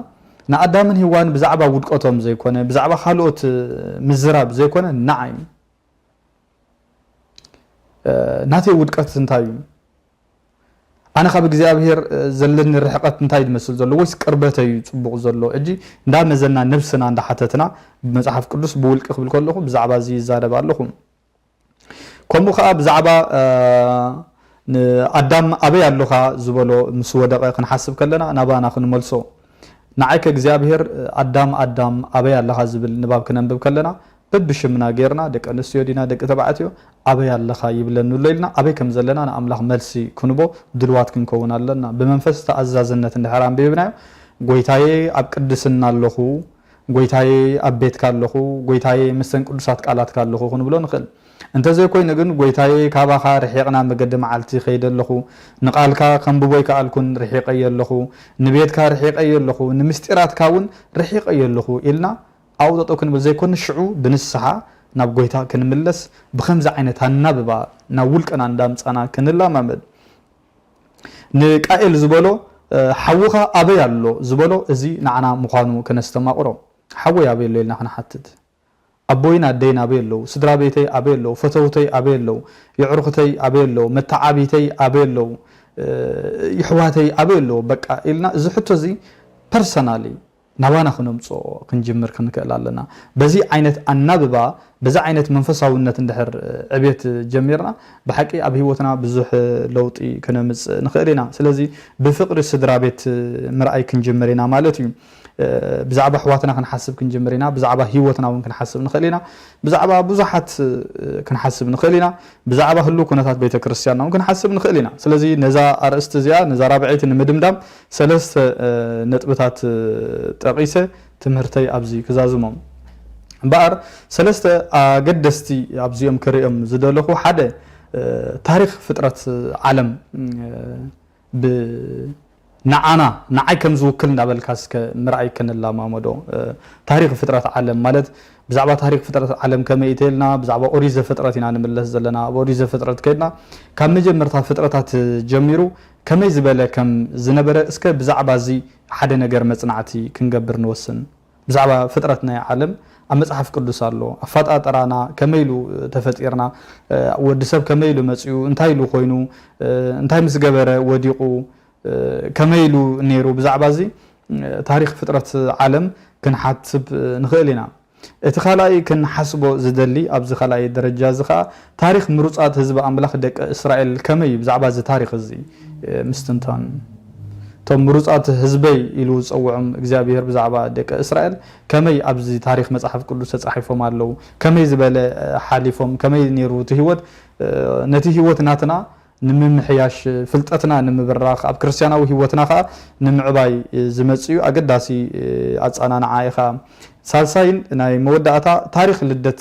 ንኣዳምን ሄዋን ብዛዕባ ውድቀቶም ዘይኮነ፣ ብዛዕባ ካልኦት፣ እ፣ ምዝራብ ዘይኮነ፣ ንዓይ እ፣ ናተይ ውድቀት እንታይ እዩ? ኣነ ካብ እግዚኣብሄር፣ እ፣ ዘለኒ ርሕቀት እንታይ ዝመስል ዘሎ? ወይስ ቅርበተይ እዩ ጽቡቕ ዘሎ? ሕጂ እንዳመዘና ነብስና እንዳሓተትና፣ ብመጽሓፍ ቅዱስ ብውልቂ ክብል ከለኹ ብዛዕባ እዚ ይዛረብ ኣለኹ። ከምኡ ከኣ ብዛዕባ፣ እ፣ ንኣዳም ኣበይ ኣለኻ ዝበሎ ምስ ወደቐ ክንሓስብ ከለና ናባና ክንመልሶ። ንዓይከ እግዚኣብሄር ኣዳም ኣዳም ኣበይ ኣለኻ ዝብል ንባብ ክነንብብ ከለና በብሽምና ጌርና ደቂ ኣንስትዮ ዲና ደቂ ተባዕትዮ ኣበይ ኣለኻ ይብለኒ ኣሎ ኢልና ኣበይ ከም ዘለና ንኣምላኽ መልሲ ክንቦ ድልዋት ክንከውን ኣለና። ብመንፈስ ተኣዛዝነት እንድሕር ኣንቢብናዮ፣ ጎይታየ ኣብ ቅድስና ኣለኹ፣ ጎይታየ ኣብ ቤትካ ኣለኹ፣ ጎይታየ ምስተን ቅዱሳት ቃላትካ ኣለኹ ክንብሎ ንኽእል። እንተዘይኮይኑ ግን፣ ጎይታየ፣ ካባኻ ርሒቕና መገዲ መዓልቲ ከይደ ኣለኹ፣ ንቓልካ ከንብቦ ኣይከኣልኩን፣ ርሒቐዮ ኣለኹ፣ ንቤትካ ርሒቐዮ ኣለኹ፣ ንምስጢራትካ እውን ርሒቐዮ ኣለኹ ኢልና ኣውጠጠው ክንብል ዘይኮነ፣ ሽዑ ብንስሓ ናብ ጎይታ ክንምለስ፣ ብኸምዚ ዓይነት ኣናብባ ናብ ውልቅና እንዳምጻና ክንለማመድ። ንቃኤል ዝበሎ፣ እ፣ "ሓውኻ ኣበይ ኣሎ?" ዝበሎ፣ እዚ ንዓና ምዃኑ ከነስተማቕሮ። "ሓወይ ኣበይ ኣሎ?" ኢልና ክንሓትት። ኣቦይን ኣደይን ኣበይ ኣለዉ? ስድራ ቤተይ ኣበይ ኣለዉ? ፈተውተይ ኣበይ ኣለዉ? የዕሩኽተይ ኣበይ ኣለዉ? መተዓቢተይ ኣበይ ኣለዉ? እ፣ ይሕዋተይ ኣበይ ኣለዉ? በቃ ኢልና እዚ ሕቶ እዚ ፐርሰናሊ ናባና ክነምፅኦ ክንጅምር ክንክእል ኣለና። በዚ ዓይነት ኣናብባ፣ በዚ ዓይነት መንፈሳውነት እንድሕር ዕብየት ጀሚርና፣ ብሓቂ ኣብ ህይወትና ብዙሕ ለውጢ ክነምፅእ ንኽእል ኢና። ስለዚ ብፍቕሪ ስድራ ቤት ምርኣይ ክንጅምር ኢና ማለት እዩ። ብዛዕባ ኣሕዋትና ክንሓስብ ክንጅምር ኢና። ብዛዕባ ህይወትና እውን ክንሓስብ ንኽእል ኢና። ብዛዕባ ብዙሓት ክንሓስብ ንኽእል ኢና። ብዛዕባ ህሉ ኩነታት ቤተ ክርስቲያንና እውን ክንሓስብ ንኽእል ኢና። ስለዚ ነዛ ኣርእስቲ እዚኣ፣ ነዛ ራብዐይቲ ንምድምዳም ሰለስተ ነጥብታት ጠቒሰ ትምህርተይ ኣብዚ ክዛዝሞም። እምበኣር ሰለስተ ኣገደስቲ ኣብዚኦም ክርእዮም ዝደለኹ፣ ሓደ ታሪኽ ፍጥረት ዓለም ብ ንዓና ንዓይ ከም ዝውክል እንዳበልካ እስከ ምርኣይ ክንለማመዶ። ታሪኽ ፍጥረት ዓለም ማለት ብዛዕባ ታሪኽ ፍጥረት ዓለም ከመይ እተልና ብዛዕባ ኦሪት ዘፍጥረት ኢና ንምለስ ዘለና። ኣብ ኦሪት ዘፍጥረት ከድና ካብ መጀመርታ ፍጥረታት ጀሚሩ ከመይ ዝበለ ከም ዝነበረ እስከ ብዛዕባ እዚ ሓደ ነገር መጽናዕቲ ክንገብር ንወስን። ብዛዕባ ፍጥረት ናይ ዓለም ኣብ መጽሓፍ ቅዱስ ኣሎ። ኣፈጣጠራና ከመይ ኢሉ ተፈጢርና፣ ወዲ ሰብ ከመይ ኢሉ መጺኡ፣ እንታይ ኢሉ ኮይኑ፣ እንታይ ምስ ገበረ ወዲቑ፣ ከመይ ኢሉ ነይሩ፣ ብዛዕባ እዚ ታሪኽ ፍጥረት ዓለም ክንሓስብ ንኽእል ኢና። እቲ ካልኣይ ክንሓስቦ ዝደሊ ኣብዚ ካልኣይ ደረጃ እዚ ኸኣ ታሪኽ ምሩጻት ህዝቢ ኣምላኽ ደቂ እስራኤል ከመይ እዩ ብዛዕባ እዚ ታሪኽ እዚ ምስትንታን። እቶም ምሩጻት ህዝበይ ኢሉ ዝጸውዖም እግዚኣብሔር ብዛዕባ ደቂ እስራኤል ከመይ ኣብዚ ታሪኽ መጽሓፍ ቅዱስ ተጻሒፎም ኣለዉ፣ ከመይ ዝበለ ሓሊፎም፣ ከመይ ነይሩ እቲ ህይወት፣ ነቲ ህይወት ናትና ንምምሕያሽ፣ ፍልጠትና ንምብራኽ፣ ኣብ ክርስትያናዊ ህይወትና ኸኣ ንምዕባይ ዝመጽእ እዩ። ኣገዳሲ ኣጸናንዓ እዩ ኸኣ። ሳልሳይን ናይ መወዳእታ ታሪኽ ልደት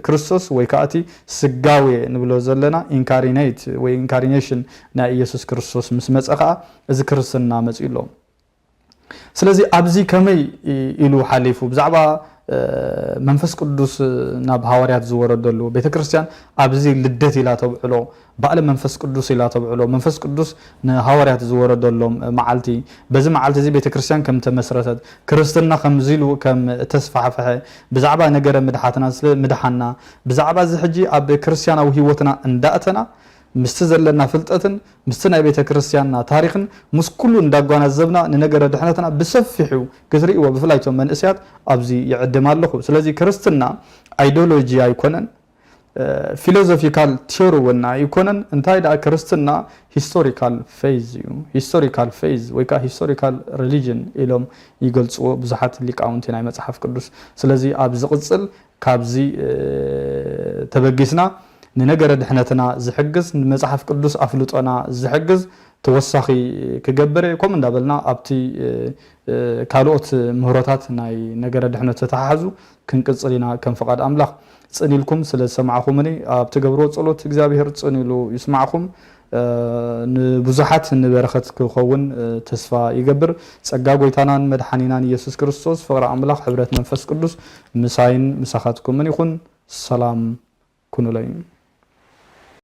ክርስቶስ ወይ ከኣ እቲ ስጋዌ ንብሎ ዘለና ኢንካሪኔት ወይ ኢንካሪኔሽን ናይ ኢየሱስ ክርስቶስ ምስ መጸ ኸኣ እዚ ክርስትና መጺኡ ኣሎ። ስለዚ ኣብዚ ከመይ ኢሉ ሓሊፉ? ብዛዕባ መንፈስ ቅዱስ ናብ ሃዋርያት ዝወረደሉ፣ ቤተ ክርስቲያን ኣብዚ ልደት ኢላ ተብዕሎ፣ በዓለ መንፈስ ቅዱስ ኢላ ተብዕሎ፣ መንፈስ ቅዱስ ንሃዋርያት ዝወረደሎም መዓልቲ፣ በዚ መዓልቲ እዚ ቤተ ክርስቲያን ከም ተመስረተት፣ ክርስትና ከምዚ ኢሉ ከም እተስፋሕፈሐ፣ ብዛዕባ ነገረ ምድሓትና፣ ስለ ምድሓና፣ ብዛዕባ እዚ ሕጂ ኣብ ክርስቲያናዊ ህይወትና እንዳእተና፣ ምስቲ ዘለና ፍልጠትን ምስቲ ናይ ቤተ ክርስቲያንና ታሪኽን ምስ ኩሉ እንዳጓናዘብና ንነገረ ድሕነትና ብሰፊሑ ክትርእይዎ፣ ብፍላይ እቶም መንእሰያት ኣብዚ ይዕድም ኣለኹ። ስለዚ ክርስትና ኣይዲዮሎጂ ኣይኮነን፣ ፊሎዞፊካል ቲዮሪ እውን ኣይኮነን። እንታይ ደኣ ክርስትና ሂስቶሪካል ፌዝ እዩ። ሂስቶሪካል ፌዝ ወይ ከዓ ሂስቶሪካል ሪሊጅን ኢሎም ይገልፅዎ ብዙሓት ሊቃውንቲ ናይ መፅሓፍ ቅዱስ። ስለዚ ኣብ ዝቕፅል ካብዚ ተበጊስና ንነገረ ድሕነትና ዝሕግዝ፣ ንመጽሓፍ ቅዱስ ኣፍልጦና ዝሕግዝ ተወሳኺ ክገብር እየ። ከምኡ እንዳበልና ኣብቲ ካልኦት ምህሮታት ናይ ነገረ ድሕነት ተተሓሕዙ ክንቅጽል ኢና። ከም ፍቓድ ኣምላኽ ጽን ኢልኩም ስለ ዝሰማዕኹምኒ ኣብ ትገብርዎ ጸሎት እግዚኣብሔር ጽን ኢሉ ይስማዕኹም። ንብዙሓት ንበረኸት ክኸውን ተስፋ ይገብር። ጸጋ ጎይታናን መድሓኒናን ኢየሱስ ክርስቶስ፣ ፍቕሪ ኣምላኽ፣ ሕብረት መንፈስ ቅዱስ ምሳይን ምሳኻትኩምን ይኹን። ሰላም ኩኑለይ።